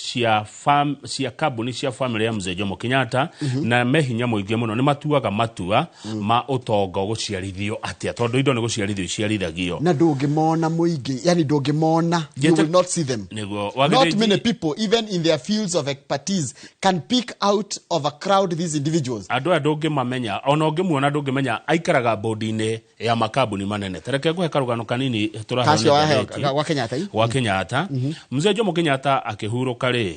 cia kambuni cia famĩlĩ ya mzee Jomo Kenyatta, na me hinya mũingĩ mũno, nĩ matuaga matua ma ũtonga ũgũciarithio atĩa, tondũ indo nĩ gũciarithio iciarithagio. Na ndũngĩmona mũingĩ, yani ndũngĩmona, you will not see them. Nĩguo. Not many people, even in their fields of expertise, can pick out of a crowd these individuals. Andũ aya ndũngĩmamenya, ona ũngĩmuona ndũngĩmenya aikaraga bodi-inĩ ya makambuni manene. Tareke ngũhe karũgano kanini tũraheo Kacio nĩ waheo ngathĩti. gwa Kenyatta i? Gwa Kenyatta. Mzee Jomo Kenyatta akĩhurũka rĩ,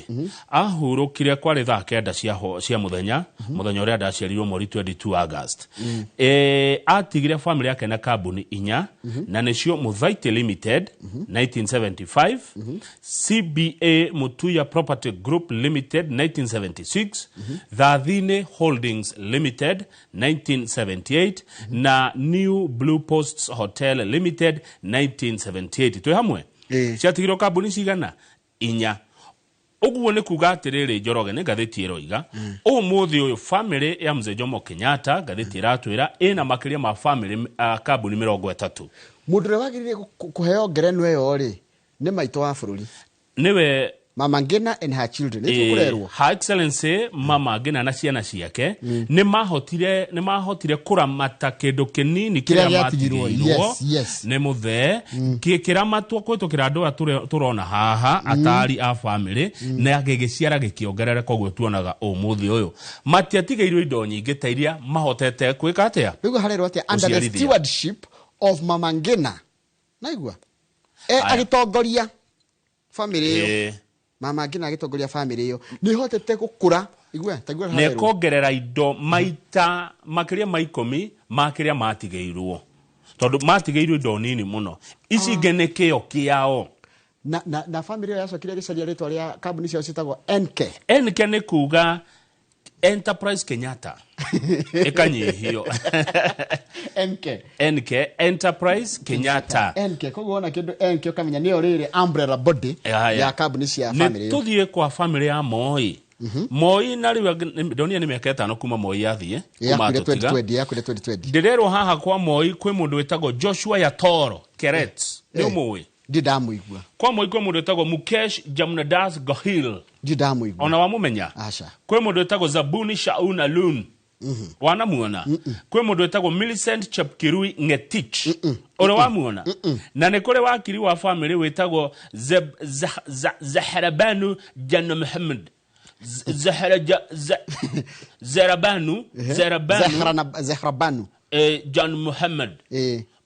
ahurũkire kwarĩ thaa 9 cia mũthenya, mũthenya ũrĩa ndaciarirwo, mweri 22 August. Atigire famĩlĩ yake na kambuni inya, na nĩcio Muthaiti Limited 1975, CBA Mutuya Property Group Limited 1976, Thathini Holdings Limited 1978 na New Blue Posts Hotel Limited 1978. Twĩ hamwe? Ciatigirwo kambuni cigana? Inya. Ũguo nĩ kuga atĩrĩrĩ, Njoroge, nĩ ngathĩti ĩroiga ũmũthĩ ũyũ famĩlĩ ya mzee Jomo Kenyatta, ngathĩti ĩratwĩra ĩna makĩria ma famĩlĩ kambuni 30. Mũndũ ũrĩa wagĩrĩire kũheo ngerenwa ĩyo rĩ, nĩ maitũ wa bũrũri. Nĩwe. Mama Ngina and her children, nĩ tũkũrerwo. Her Excellency Mama Ngina na ciana ciake nĩ mahotire kũramata kĩndũ kĩnini kĩrĩa kĩrĩa gĩatigirwo. matigĩirwo Yes. nĩ mũthee, kĩramatwo kũhĩtũkĩra andũ aya tũrona haha, atari a famĩlĩ, na gĩgĩciara gĩkĩongerereka. Ũguo tuonaga ũmũthĩ ũyũ matiatigĩirwo indo nyingĩ ta iria mahotete gwĩka atĩa? Rĩu harerwo atĩa? Under the Gũciarithia. stewardship of Mama Ngina, naigua Aya. agĩtongoria famĩlĩ ĩyo. Mama Ngina agĩtongoria family ĩyo nĩ ĩhotete gũkũra igua taigua Na ĩkongerera indo maita makĩria ma 10 ma kĩrĩa matigĩirwo, tondũ matigĩirwo indo nini mũno, ici ingĩ nĩ kĩo kĩao. Na family ĩyo yacokire gĩcaria rĩtwa rĩa kambuni ciao ciĩtagwo NK. NK nĩ kuga Enterprise Kenyatta ĩkanyihio. NK. NK Enterprise Kenyatta. NK, koguo wona kĩndũ NK ũkamenya nĩyo rĩrĩ umbrella body ya kambuni cia family Nĩ ĩyo. Tũthiĩ kwa family ya Moi. Moi na rĩu ndonire nĩ mĩaka 5 kuma Moi yathiĩ kuma Yakuire atũtiga. 2020, yakuire 2020. Ndĩrerwo haha kwa Moi kwĩ mũndũ wĩtagwo Joshua Yatoro Keret, nĩ ũmũĩ? Ndi ndamũigua. Kwa Moi kwĩ mũndũ wĩtagwo Mukesh Jamnadas Gohil. Ndi ndamũigua. Ona wamũmenya? Aca. Kwĩ mũndũ wĩtagwo Zabuni Shaun Alun, wanamuona? Kwĩ mũndũ wĩtagwo Millicent Chepkirui Ngetich, ũrĩ wamuona? Na nĩ kũrĩ wakiri wa family wĩtagwo Zahrabanu Jana Muhammad, Zerabanu Zerabanu Zehrabanu Jan Muhammad,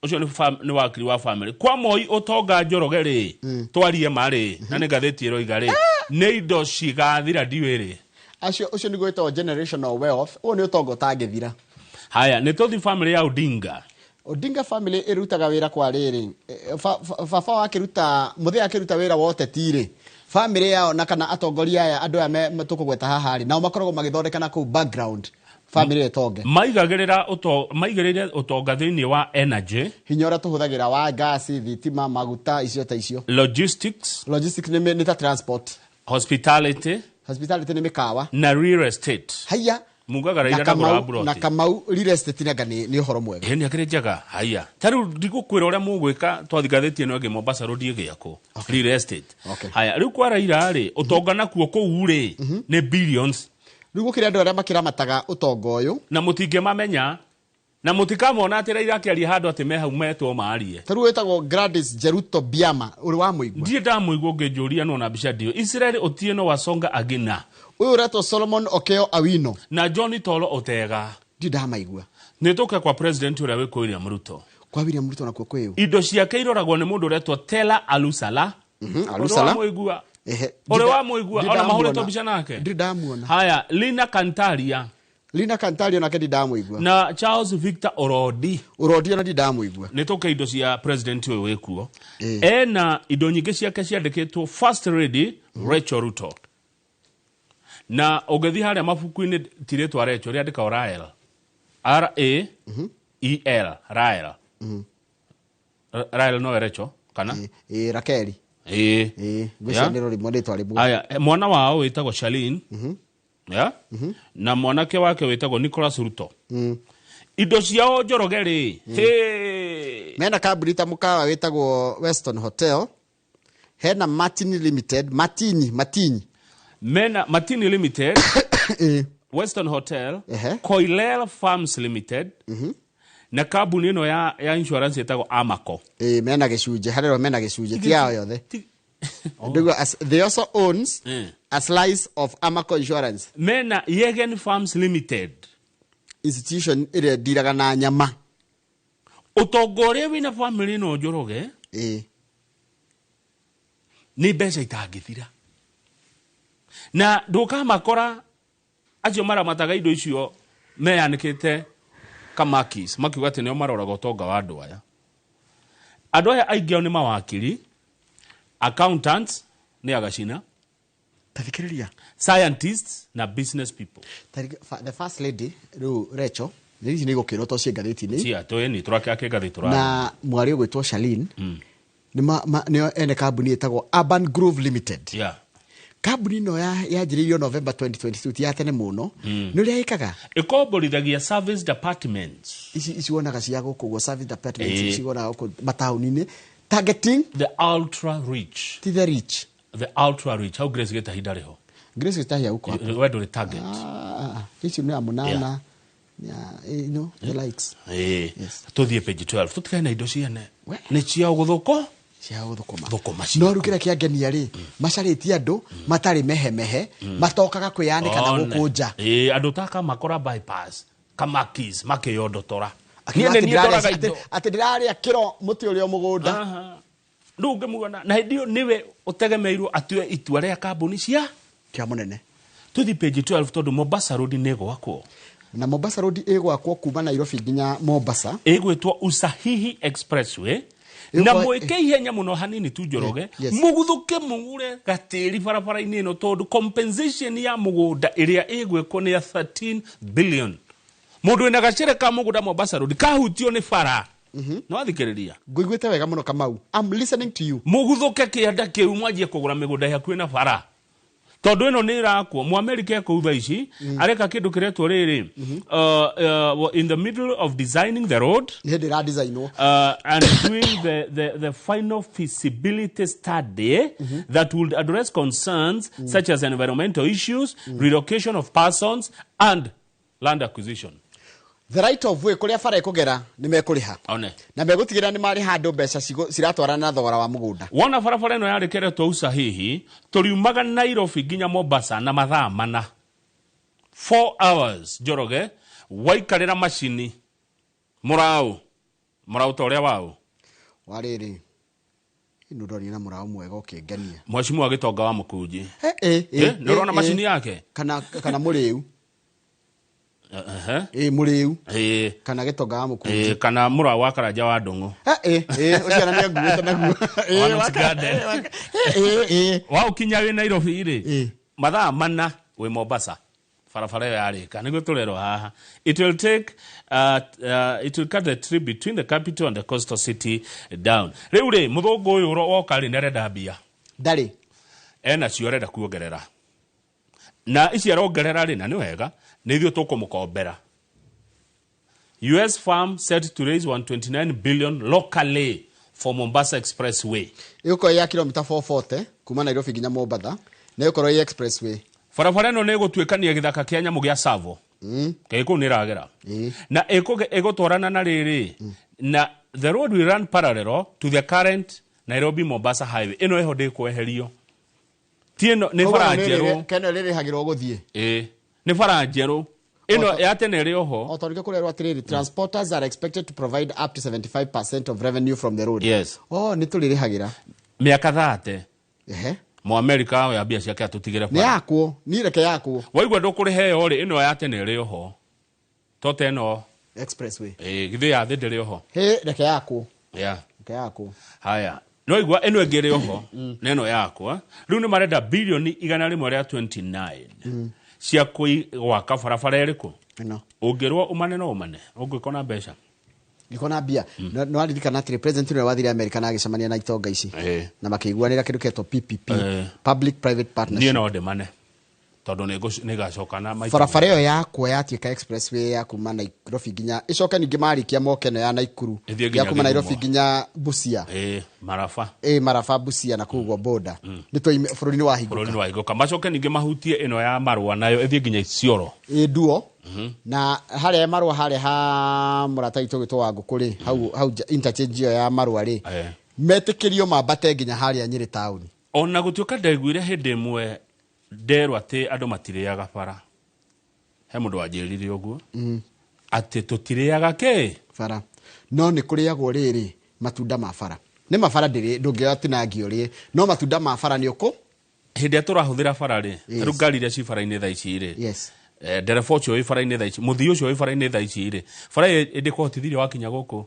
ũcio nĩ wakiri wa family. Kwa Moi ũtonga Njoroge rĩ, twarie ma rĩ, na nĩ ngathĩti ĩroiga rĩ, nĩ indo cigathira ndiũĩ rĩ. Acio ũcio nĩguo wĩtagwo generational wealth, ũyũ nĩ ũtonga ũtangĩthira. Haya, nĩ tũthi family ya Odinga. Odinga family ĩrutaga wĩra kwa rĩrĩ, baba wakĩruta mũthee akĩruta wĩra wa ũteti rĩ, family yao na kana atongoria aya andũ aya tũkũgweta haha rĩ, nao makoragwo magĩthondeka na kũu background family ĩtonge. Maigagĩrĩra maigĩrĩire ũtonga thĩinĩ wa energy, hinya ũrĩa tũhũthagĩra wa gasi, thitima, maguta, icio ta icio. Logistics. Logistics nĩ ta transport. Hospitality. Hospitality nĩ mĩkawa. Na real estate. Haya. Mugaga Raila ndagũraga mburoti. Na Kamau real estate nanga nĩ ũhoro mwega. Ĩ nĩ akĩrĩ njega. Haya, ta rĩu ndigũkwĩra ũrĩa mũgwĩka twathi ngathĩti ĩno ĩngĩ Mombasa Road ĩgĩakwo real estate. Haya, rĩu kwa Raila rĩ, ũtonga nakuo kũu rĩ nĩ billions. Rĩu gũkĩrĩ andũ arĩa makĩramataga ũtonga ũyũ na mũtingĩmamenya na mũtikamona atĩ Raila akĩaria handũ atĩ me hau metwo marie. Ta rĩu wĩtagwo Gladys Jeruto Biama, ũrĩ wamũigua? Ndirĩ ndamũigua, ũngĩnjũria no na mbica ndiũ. Israel Otieno Wasonga Agina. Ũyũ ũretwo Solomon Okeo Awino na John Tolo Otega. Ndirĩ ndamaigua. Nĩ tũke kwa president ũrĩa wĩkũ William Ruto. Kwa William Ruto nakuo kwĩ ũ? Indo ciake iroragwo nĩ mũndũ ũretwo Tela Alusala. Alusala. Ũrĩ wamũigua? Ũrĩ wamũigua? Ona mahũrĩtwo mbica nake? Ndirĩ ndamuona. Haya, Lina Kantaria. Lina Kantaria nake ndirĩ ndamũigua. Na Charles Victor Orodi. Orodi ona ndirĩ ndamũigua. Nĩ tũke indo cia president ũyũ wĩkuo. Ena indo nyingĩ ciake ciandĩkĩtwo First Lady Rachel Ruto. Na ũngĩthiĩ harĩa mabuku-inĩ ti rĩtwa Rachel, rĩandĩkagwo Rael. R A E L, Rael. Rael nowe Rachel, kana? Ĩ, Rakeli. Ĩ. Ngwĩciria nĩ rũrĩmwe rĩtwa rĩmwe. Aya, mwana wao wĩtagwo Charlene. Yeah? Na mwanake wake wĩtagwo Nicholas Ruto. Indo ciao Njoroge rĩ, mena kambuni ta mũkawa wĩtagwo Weston Hotel, hena Martini Limited, Martini. Mena Martini Limited, Weston Hotel, Koilel Farms Limited, na kambuni ĩno ya insurance ĩtagwo Amaco. Mena gĩcunjĩ, harĩa mena gĩcunjĩ ti yao yothe. They also owns a slice of Amaco Insurance. Mena Yegen Farms Limited, institution ĩrĩa ndiraga na nyama. Ũtonga ũrĩa wĩna family ĩno Njoroge, nĩ mbeca itangĩthira. Na ndũkamakora acio maramataga indo icio meyanĩkĩte kamakis, makiuga atĩ nĩo maroraga ũtonga wa andũ aya. Andũ aya aingĩ ao nĩ mawakiri, accountants nĩ agacina, tathikĩrĩria, scientists na business people. The first lady rĩu Rachel, ici nĩ igũkĩrwo to ciĩ ngathĩti-inĩ. Cia, tũĩ tũrakĩake ngathĩti tũraria. Na mwarĩ ũgwĩtwo Charlene, nĩo ene kambuni ĩtagwo Urban Grove Limited. Kambuni ĩno yanjĩrĩirio November 2022, ti ya tene mũno. Nĩ ũrĩa ĩkaga? Ĩkomborithagia service departments. Ici wonaga cia gũkũ ũguo, service departments ici wonaga gũkũ mataũni-inĩ. Targeting the ultra rich. Ti the rich. The ultra rich. How Grace Gĩtahi ndarĩ ho? Grace Gĩtahi auko hapa. We ndũrĩ target. Ici nĩ ya mũnana. You know, the likes. Tũthiĩ page 12. Tũtigane na indo ciene. Nĩ cia gũthũkũ? Cia gũthũkũma. Thũkũma cia. No rĩu kĩrĩa kĩangenia rĩ, macarĩtie andũ matarĩ mehemehe, matokaga kwĩyanĩka na gũkũ nja. Andũ ta Kamakora bypass, Kamakis, makĩyondotora. Akiuga Niĩ nĩ niĩ ndoraga indo. atĩ ndĩrarĩa kĩro mũtĩ ũrĩa mũgũnda. Ndũngĩmuona na hĩndĩ ĩyo nĩwe ũtegemeirwo atue itua rĩa kambuni cia kĩa mũnene. Tũthi page 12 tondũ Mombasa Road nĩ ĩgwakwo. Na Mombasa Road ĩgwakwo kuma Nairobi nginya Mombasa. Ĩgwĩtwo Usahihi Expressway. Na mwĩke ihenya mũno hanini tu Njoroge. Yes. Mũguthũke mũgũre gatĩri barabara-inĩ ĩno tondũ compensation ya mũgũnda ĩrĩa ĩgwĩkwo nĩ ya 13 billion. Mũndũ wĩna gacere ka mũgũnda Mombasa Road kahutio nĩ bara. No athikĩrĩria. Ngũiguĩte wega mũno Kamau. I'm listening to you. Mũguthũke kĩanda kĩu mwanjie kũgũra mĩgũnda hakuhĩ na bara. Tondũ ĩno nĩ ĩrakwo Mũamerika ekũu thaa ici areka kĩndũ kĩretwo rĩrĩ in the middle of designing the road. Nĩ hĩndĩ ĩradesignwo. And doing the final feasibility study that would address concerns such as environmental issues, relocation of persons and land acquisition. The right of way kũrĩa bara ĩkũgera nĩ mekũrĩha. One. Na megũtigĩrĩra nĩ marĩha andũ mbeca ciratwarana na thogora wa mũgũnda. Wona barabara ĩno yarĩkeretwo usahihi, tũriumaga Nairobi nginya Mombasa na mathaa mana. 4 hours Njoroge, waikarĩra macini mũraũ. Mũraũ ta ũrĩa waũ. Wa rĩrĩ. Ĩno ndonire na mũraũ mwega ũkĩngenia. Mheshimiwa Gĩtonga wa Mũkunji. Nĩ ũrona macini yake? Kana mũrĩu. Mũrĩu. Kana Gĩtonga wa Mũkunji. Kana mũraũ wa Karanja wa Ndũng'ũ. Ũcio na nĩanguĩte naguo. Wa ũkinya wĩ Nairobi rĩ, mathaa mana wĩ Mombasa. Barabara ĩyo yarĩka nĩguo tũrerwo haha. It will take it will cut the trip between the capital and the coastal city down. Rĩu rĩ mũthũngũ ũyũ woka rĩ nĩarenda mbia. Ndarĩ. Ena cio arenda kuongerera. Na ici arongerera rĩ na nĩ wega nĩ ithuĩ tũkũmũkombera. US firm set to raise 129 billion locally for Mombasa Expressway. Ĩgũkorwo ya kilomita 440 kuma Nairobi nginya Mombasa na ĩgũkorwo ĩ expressway. Barabara ĩno nĩ ĩgũtuĩkania gĩthaka kĩa nyamũ gĩa Tsavo. Kĩ kũu nĩ ĩragera. Na ĩgũtwarana na rĩrĩ na the road will run parallel to the current Nairobi Mombasa highway. Ĩno ĩho ndĩkweherio. Ti ĩno nĩ bara njerũ. Keno rĩrĩhagĩrwo gũthiĩ. Nĩ bara njerũ. Ĩno ya tene ĩrĩ oho. O tondũ kũrerwo atĩrĩrĩ, transporters are expected to provide up to 75% of revenue from the road. Yes. Oh, nĩ tũrĩrĩhagĩra. Mĩaka 30. Ehe. Mũamerika ya mbia ciake atũtigĩre Nĩ bara. yakwo, niĩ reke yakwo. Waigua ndũkũrĩheo rĩ, ĩno ya tene ĩrĩ oho. Tote ĩno expressway. Githĩ ya thĩ ndĩrĩ oho. Hĩ, reke yakwo. Yeah. Reke yakwo. Haya. No igua ĩno ĩngĩ ĩrĩ oho na ĩno yakwa. Rĩu nĩ marenda bilioni 129 cia gwaka barabara ĩrĩkũ? Ĩno. Ũngĩrwo ũmane no ũmane, ũngĩkorwo na mbeca. Ngĩkorwo na mbia. No aririkana atĩrĩ president ũrĩa wathire America na agĩcemania na itonga ici. Na makĩiguanĩra kĩndũ kĩetwo PPP, Public Private Partnership. Niĩ no ndĩmane. Tondũ nĩngacoka na maita. Barabara ĩyo yakwo yatuĩka expressway ya kuma Nairobi nginya ĩcoke ningĩ marĩkia moke ĩno ya Naikuru ya kuma Nairobi nginya Busia. Maraba. Maraba Busia na kũu guo border. Nĩ twaime bũrũri nĩ wahingũka. Bũrũri nĩ wahingũka. Macoke ningĩ mahutie ĩno ya Marũa nayo ĩthiĩ nginya Isiolo. Nduo. Na harĩa Marũa harĩa ha mũrata witũ gwĩtwo wa ngũkũ rĩ, hau interchange ĩyo ya Marũa rĩ, metĩkĩrio mambate nginya harĩa Nyĩrĩ taũni. Ona gũtuĩka ndaiguire hĩndĩ ĩmwe nderwo atĩ andũ matirĩaga bara. He mũndũ wanjĩrire ũguo. Atĩ tũtirĩaga kĩ? Bara. No nĩ kũrĩagwo rĩrĩ matunda ma bara. Nĩ mabara ndũngĩoya tinangi ũrĩe, no matunda ma bara nĩ ũkũ? Hĩndĩ ĩrĩa tũrahũthĩra bara rĩ, rĩu ngari iria ci bara-inĩ thaa ici rĩ. Yes. Ndereba ũcio wĩ bara-inĩ thaa ici, mũthii ũcio wĩ bara-inĩ thaa ici rĩ, bara ĩndĩkũhotithirie wakinya gũkũ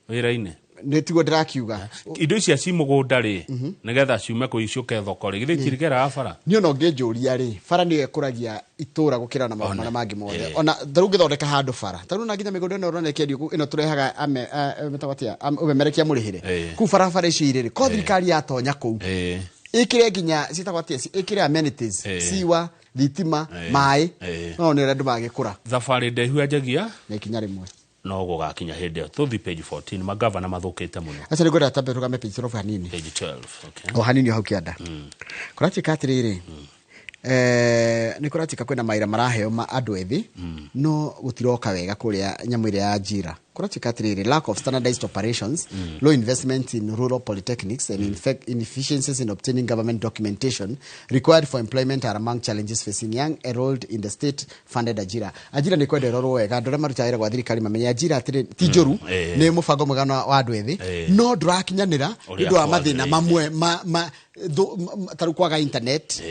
wĩra-inĩ. Nĩ tiguo ndĩrakiuga. Indo ici ci mũgũnda rĩ, nĩgetha ciume kũu icoke thoko rĩ, githĩ itirigeraga bara? Niĩ ona ũngĩnjũria rĩ, bara nĩyo ĩkũragia itũra gũkĩra na maũndũ marĩa mangĩ mothe. Ona ta rĩu ũngĩthondeka handũ bara, ta rĩu na nginya mĩgũnda ĩno ũrona ĩkĩendio kũu, ĩno tũrehaga mĩtagwo atĩa, ũmemerekia mũrĩhĩre. Kũu barabara icio irĩ rĩ, ko thirikari yatonya kũu, ĩkĩre nginya ciĩtagwo atĩa, ĩkĩre amenities, siwa, thitima, maĩ, no nĩ ũrĩa andũ magĩkũra. Thabarĩ ndaihu yanjagia na ikinya rĩmwe. No gũgakinya hĩndĩ ĩyo. Tũthiĩ page 14, magavana mathũkĩte mũno. Aca nĩngwenda tambe tũrũgame page 12 hanini. Page 12, okay. O hanini o hau kĩanda. Kũratuĩka atĩrĩrĩ, Nä kå ratika kwä na mawä ra maraheo ma andå ethä no gå tiroka wega kå rä a nyamå ä rä a ya Ajira. Kũratuĩka atĩrĩrĩ, lack of standardized operations, low investment in rural polytechnics and inefficiencies in obtaining government documentation required for employment are among challenges facing young enrolled in the state funded Ajira. Ajira nĩ kwenda ĩrorwo wega, andũ arĩa marutaga wĩra gwa thirikari mamenye Ajira atĩrĩ ti njũru, nĩ mũbango mwega wa andũ ethĩ, no ndũrakinyanĩra nĩ Ũrĩa ũndũ wa mathĩna kwagĩrĩire. Mamwe ma ta rĩu kwaga internet,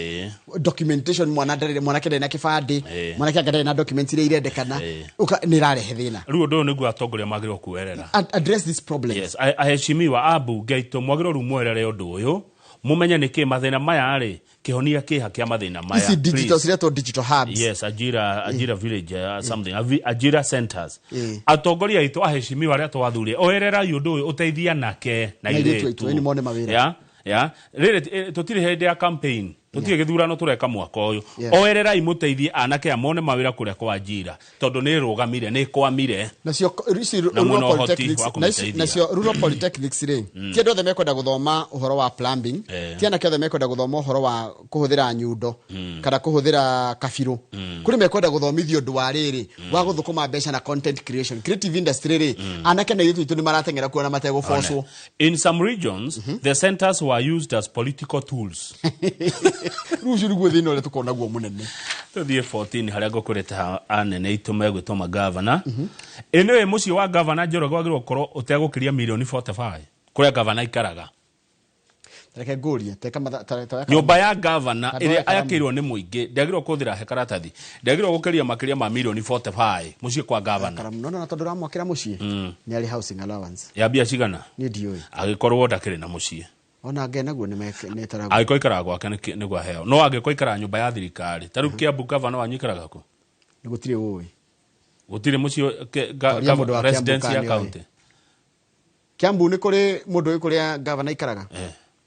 documentation, mwana ndarĩ, mwanake ndarĩ na kĩbandĩ, mwanake anga ndarĩ na documents iria irendekana. Nĩ irarehe thĩna. Rĩu ũndũ ũyũ nĩguo atongoria magĩrĩirwo kuoerera. Address this problem. Yes, aheshimiwa ambunge aitũ, mwagĩrĩirwo rĩu mwoerere ũndũ ũyũ, mũmenye nĩkĩ mathĩna maya rĩ, kĩhonia kĩha kĩa mathĩna maya. Ici digital Please. ciretwo digital hubs. Yes, Ajira village, something Ajira centers. Atongoria aitũ aheshimiwa arĩa twathurie, oererai ũndũ ũyũ, ũteithie anake na Na airĩtu airĩtu aitũ, ĩni mone mawĩra. Ya rĩrĩ, tũtirĩ hĩndĩ ya campaign, tũtirĩ gĩthurano tũreka mwaka ũyũ. Oererai mũteithie anake aya mone mawĩra kũrĩa kwa Ajira, tondũ nĩ ĩrũgamire, nĩ ĩkwamire. Nacio ici Na rural mwena ũhoti polytechnics wa kũmĩteithia. Nacio rural polytechnics rĩ, ti andũ othe mekwenda gũthoma ũhoro wa plumbing, ti anake othe mekwenda gũthoma ũhoro wa kũhũthĩra nyundo kana kũhũthĩra kabirũ. Kũrĩ mekwenda gũthomithio ũndũ wa rĩrĩ wa gũthũkũma mbeca na content creation, creative industry rĩ, anake na airĩtu aitũ nĩ marateng'era kuona mategũbocwo. In some regions, the centers were used as political tools. Rĩu ũcio nĩguo thĩna ũrĩa tũkoragwo mũnene. Tũthiĩ 14 harĩa ngũkũrĩte ha anene aitũ megwĩtwo magavana. Ĩnĩwe mũciĩ wa gavana Njoroge wagĩrĩirwo gũkorwo ũtegũkĩria mirioni 45 kũrĩa gavana aikaraga. Reke ngũrie teka Nyũmba ya gavana Kando ĩrĩa ya karamu. yakĩirwo nĩ mũingĩ ndĩagĩrĩirwo kũhũthĩra he karatathi, ndĩagĩrĩirwo gũkĩria makĩria ma mirioni 45 mũciĩ kwa gavana. Karamu no na tondũ ũramwakĩra mũciĩ nĩ arĩ housing allowance. Ya mbia cigana? Niĩ ndiũĩ. Angĩkorwo ndakĩrĩ na mũciĩ. Ona nge naguo nĩ ĩtaragwo. Angĩkorwo ikaraga gwake nĩguo aheo, no angĩkorwo ikaraga nyũmba ya thirikari, ta rĩu Kiambu gavana wanyu ikaraga kũ? Nĩ gũtirĩ ũĩ. Gũtirĩ mũciĩ Toria mũndũ wa Kiambu residence kana ya nĩoĩ. county. Kiambu nĩ kũrĩ mũndũ wĩ kũrĩa gavana ikaraga?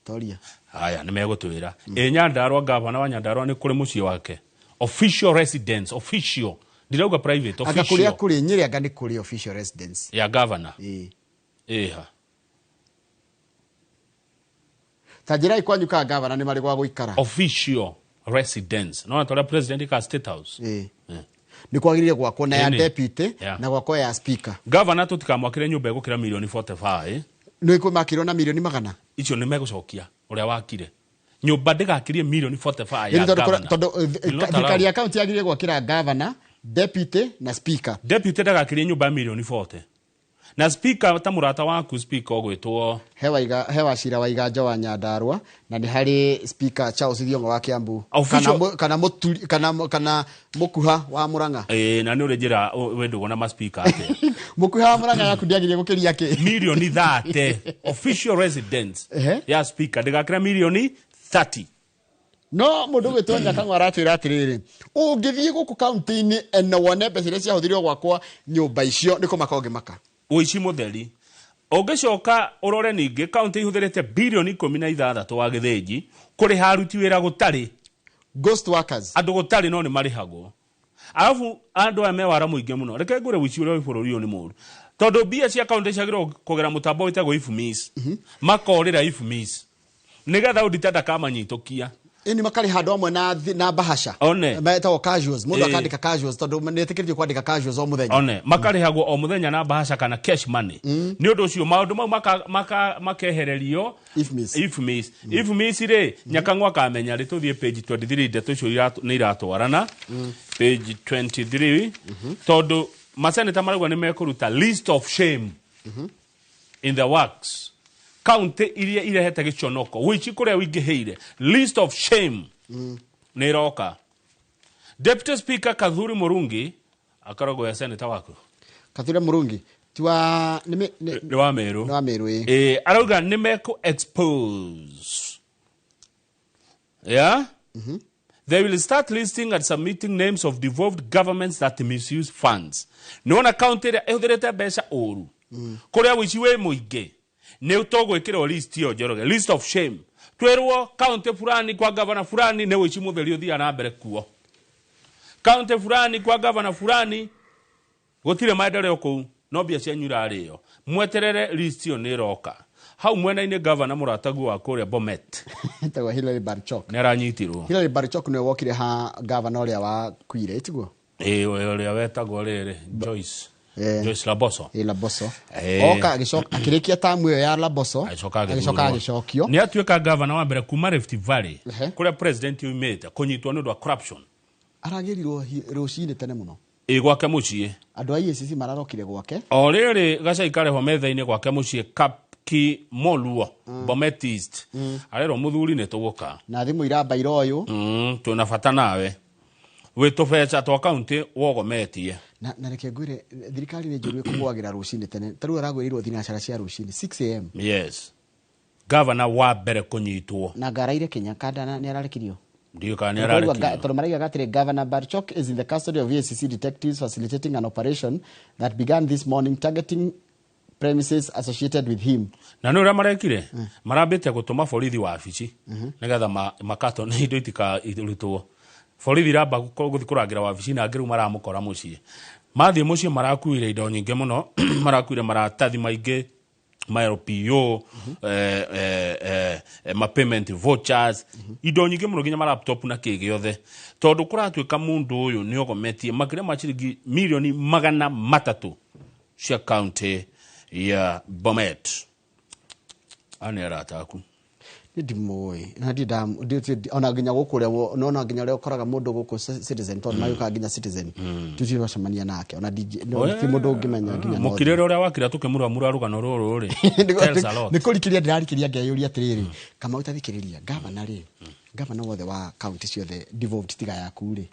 Toria. Haya, nĩ megũtwĩra. Ĩ Nyandarua, gavana wa Nyandarua nĩ kũrĩ mũciĩ wake, official residence, official, ndirauga private. Anga kũrĩa Official. kũrĩ Nyĩrĩ, anga nĩ kũrĩ official residence. Ya gavana? Ĩĩ. Ĩha? Ta njĩrai kwanyu ka gavana nĩ marĩ gwa gũikara. Official residence, nona tũrĩa president ka State House. Ĩĩ, nĩ kwagĩrĩire gwakwo na ya Ĩni. deputy na gwakwo ya speaker. Gavana tũtikamwakĩre nyũmba ĩgũkĩra mirioni 45. Nĩ kwĩmakĩrwo na mirioni magana. Icio nĩ megũcokia ũrĩa wakire nyũmba ndĩgakĩrie mirioni 45 Ĩni ya tondũ gavana. tondũ Will not thirikari allow. ya kaunti yagĩrĩire gwakĩra gavana, deputy na speaker. Deputy ndagakĩrie nyũmba ya mirioni 40, na speaker, ta mũrata waku speaker ũgwĩtwo He Wacira wa Iganjo wa Nyandarua, na nĩ harĩ speaker Charles Thiong'o wa Kiambu, Official- kana mũturi, kana mũkuha wa Murang'a. Ĩĩ, na nĩ ũrĩ njĩra wĩ ndũgũ na maspika atĩa. Mũkuha wa Murang'a yaku ndĩagĩrĩire gũkĩria kĩ? Mirioni 30. Official residence ya speaker ndĩgakĩra mirioni 30. No mũndũ gwĩtwo Nyakang'o aratwĩra atĩrĩrĩ, ũngĩthiĩ gũkũ kaunti-inĩ eno wone mbeca iria ciahũthĩrirwo gwakwa nyũmba icio, nĩ kũmaka ũngĩmaka. Ũici mũtheri. Ũngĩcoka ũrore ningĩ kaunti ihũthĩrĩte birioni 16 wa gĩthĩnji kũrĩha aruti wĩra gũtarĩ. Ghost workers. Andũ gũtarĩ no nĩ marĩhagwo, arabu andũ aya me wara mũingĩ mũno. Reke ngũre ũici ũrĩa wĩ bũrũri ũyũ nĩ mũũru, tondũ mbia cia kaunti ciagĩrĩirwo kũgera mũtambo wĩtagwo IFMIS, makorĩra IFMIS nĩgetha auditor ndakamanyitũkia. Ĩni makarĩha andũ amwe na bahasha. One. Metagwo casuals, mũndũ akandĩka casuals tondũ nĩ etĩkĩrĩtio kwandĩka casuals o mũthenya. One makarĩhagwo o mũthenya na bahasha kana cash money. Nĩ ũndũ ũcio maũndũ mau makehererio IFMIS. IFMIS. IFMIS rĩ, Nyakang'o akamenya rĩ. Tũthiĩ page 23, ndeto icio nĩ iratwarana. Page 23, tondũ maseneta marauga nĩ mekũruta list of shame in the works, county iria irehete gĩconoko, wĩici kũrĩa wĩingĩhĩire, list of shame nĩ ĩroka. Deputy Speaker Kathuri Murungi akoragwo e senator waku. Kathuri Murungi ti wa nĩ wa Meru. Nĩ wa Meru, ĩĩ. Ĩ arauga nĩ mekũ expose, yeah. They will start listing and submitting names of devolved governments that misuse funds. Nĩwona county ĩrĩa ĩhũthĩrĩte mbeca ũru, kũrĩa wĩici wĩ mũingĩ, nĩ tũgwĩkĩrwo list ĩyo, Njoroge, list of shame, twĩrwo county fulani kwa gavana fulani nĩ wĩici mũtheri ũthiaga na mbere kuo, county fulani kwa gavana fulani gũtirĩ maendeleo kũu, no mbia cianyu irarĩo. Mweterere, list ĩyo nĩ ĩroka. Hau mwena-inĩ gavana mũrataguo wa kũrĩa Bomet etagwo Hilary Barchok nĩ aranyitirwo. Hilary Barchok nĩwe wokire ha gavana ũrĩa wakuire, tiguo? Ĩĩ, ũrĩa wetagwo rĩrĩ Joyce. Joyce Laboso. Ĩ, Laboso. Oka agĩcoka akĩrĩkia tamu ĩyo ya Laboso, agĩcoka agĩcoka agĩcokio. Nĩ atuĩka gavana wa mbere kuma Rift Valley kũrĩa president yumĩte kũnyitwo nĩ ũndũ wa corruption. Aragĩrirwo rũcinĩ tene mũno. Ĩ, gwake mũciĩ. Andũ a EACC mararokire gwake. O rĩrĩ gacai karehwo metha-inĩ gwake mũciĩ Kapkimoluo, Bomet East. Arerwo mũthuri nĩ tũgũka na thimũ irambaira ũyũ. Twĩna bata nawe wĩ tũbeca twa kaunti wogometie. Na reke ngwĩre, thirikari nĩ njũru ĩkũgwagĩra rũcinĩ tene. Ta rĩu aragwĩrĩirwo thinacara cia rũcinĩ 6 am. Yes, gavana wa mbere kũnyitwo. Na ngaraire Kenya kanda nĩ ararekirio. Ndiũĩ kana nĩ ararekirio. Tondũ maraigaga atĩrĩ, Governor Barchok is in the custody of EACC detectives facilitating an operation that began this morning targeting premises associated with him. Na nĩ ũrĩa marekire, marambĩte gũtũma borithi wabici nĩgetha makato nĩ indo itikarutwo. Borithi iramba gũthiĩ kũrangĩra wabici, na angĩ rĩu maramũkora mũciĩ. Mathiĩ mũciĩ marakuire indo nyingĩ mũno, marakuire maratathi maingĩ ma LPO, ma payment vouchers, indo nyingĩ mũno, nginya ma laptop na kĩ gĩothe, tondũ kũratuĩka mũndũ ũyũ nĩ ogometie makĩria ma ciringi mirioni 300 cia kaunti ya Bomet. Aya nĩ arata aku. Nĩ ndimũĩ na ona nginya gũkũ ũrĩa nona nginya ũrĩa ũkoraga mũndũ gũkũ Citizen, tondũ magĩũkaga nginya Citizen, tutirĩ twacemania nake ona ti mũndũ ũngĩmenya nginya na Mũkirĩre ũrĩa wakira tũkĩmuramura rũgano rũrũ rĩ tells a lot. Nĩ kũrikĩria ndĩrarikĩria ngeyũria atĩrĩrĩ, Kamau, ta thikĩrĩria, gavana rĩ, gavana wothe wa kaunti ciothe devolved tiga yaku rĩ,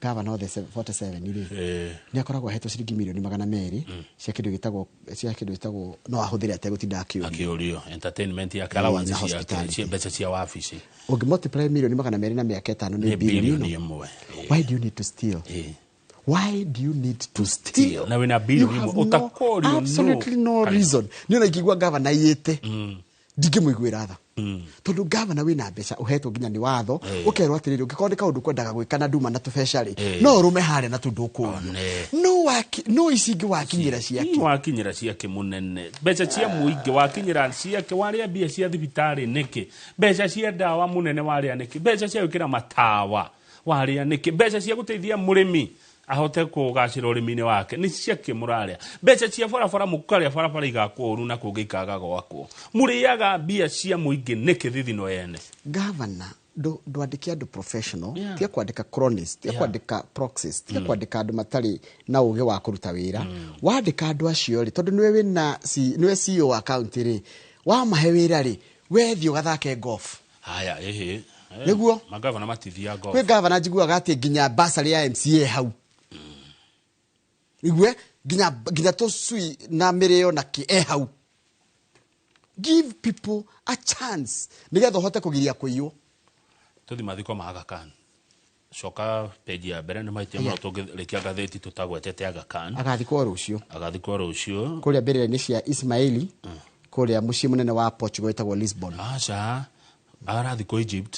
gavana othe 47 rĩ, nĩ akoragwo ahetwo ciringi mirioni 200 cia kĩndũ gĩtagwo no ahũthĩre ategũtinda akĩũrio. Akĩũrio entertainment yake, allowance na ciake, hospitality. Mbeca cia wabici. Ũngĩ multiply mirioni 200 na mĩaka 5 nĩ nĩ bilioni bilioni ĩno. 1. Why do you need to steal? Why do you need to steal? Na wĩna bilioni You 1 have no, ũtakũrio no. absolutely no reason. Nĩ ona ingĩigua gavana iyĩte, ndingĩmũiguĩra tha, tondũ gavana wĩna mbeca ũhetwo nginya nĩ watho, ũkerwo atĩrĩrĩ, ũngĩkorwo nĩ kaũndũ kwendaga gwĩka na nduma na tũbeca rĩ, no ũrũme harĩa na tondũ ũkũrio no no ici ingĩ wakinyĩra ciake. Wakinyĩra ciake mũnene, mbeca cia mũingĩ wakinyĩra ciake, warĩa mbia cia thibitarĩ nĩkĩ? Mbeca cia ndawa mũnene warĩa nĩkĩ? Mbeca cia gwĩkĩra matawa warĩa nĩkĩ? Mbeca cia gũteithia mũrĩmi ahote kũgacĩra ũrĩmi-inĩ wake nĩ ciake mũrarĩa? Mbeca cia barabara mũkarĩa, barabara igakwo ũru na kũngĩ ikaga gwakwo. Mũrĩaga mbia cia mũingĩ nĩkĩ thithino yene? Gavana ndwandĩke andũ professional. Tiga kwandĩka cronies, tiga kwandĩka proxies, tiga kwandĩka andũ matarĩ na ũgĩ wa kũruta wĩra. Wandĩka andũ acio rĩ, tondũ nĩwe wĩna nĩwe CEO wa county rĩ, wamahe wĩra rĩ, wethiĩ ũgathake golf. Haya, ĩhĩ. Nĩguo. Magavana matithia golf. Kwĩ gavana njiguaga atĩ nginya basarĩ ya MCA hau igue nginya tũcui na mĩrĩo na kĩ e hau. Give people a chance nĩgetha ũhote kũgiria kũiywo. Tũthi mathiko ma Aga Khan. Coka peji ya mbere, nĩ mahĩtia mũno tũngĩrĩkia ngathĩti tũtagwetete Aga Khan. Agathikwo rũciũ. Agathikwo rũciũ. Kũrĩa mbĩrĩra-inĩ cia Ismaili, kũrĩa mũciĩ mũnene wa Portugal wĩtagwo Lisbon. Aca, arathikwo Egypt.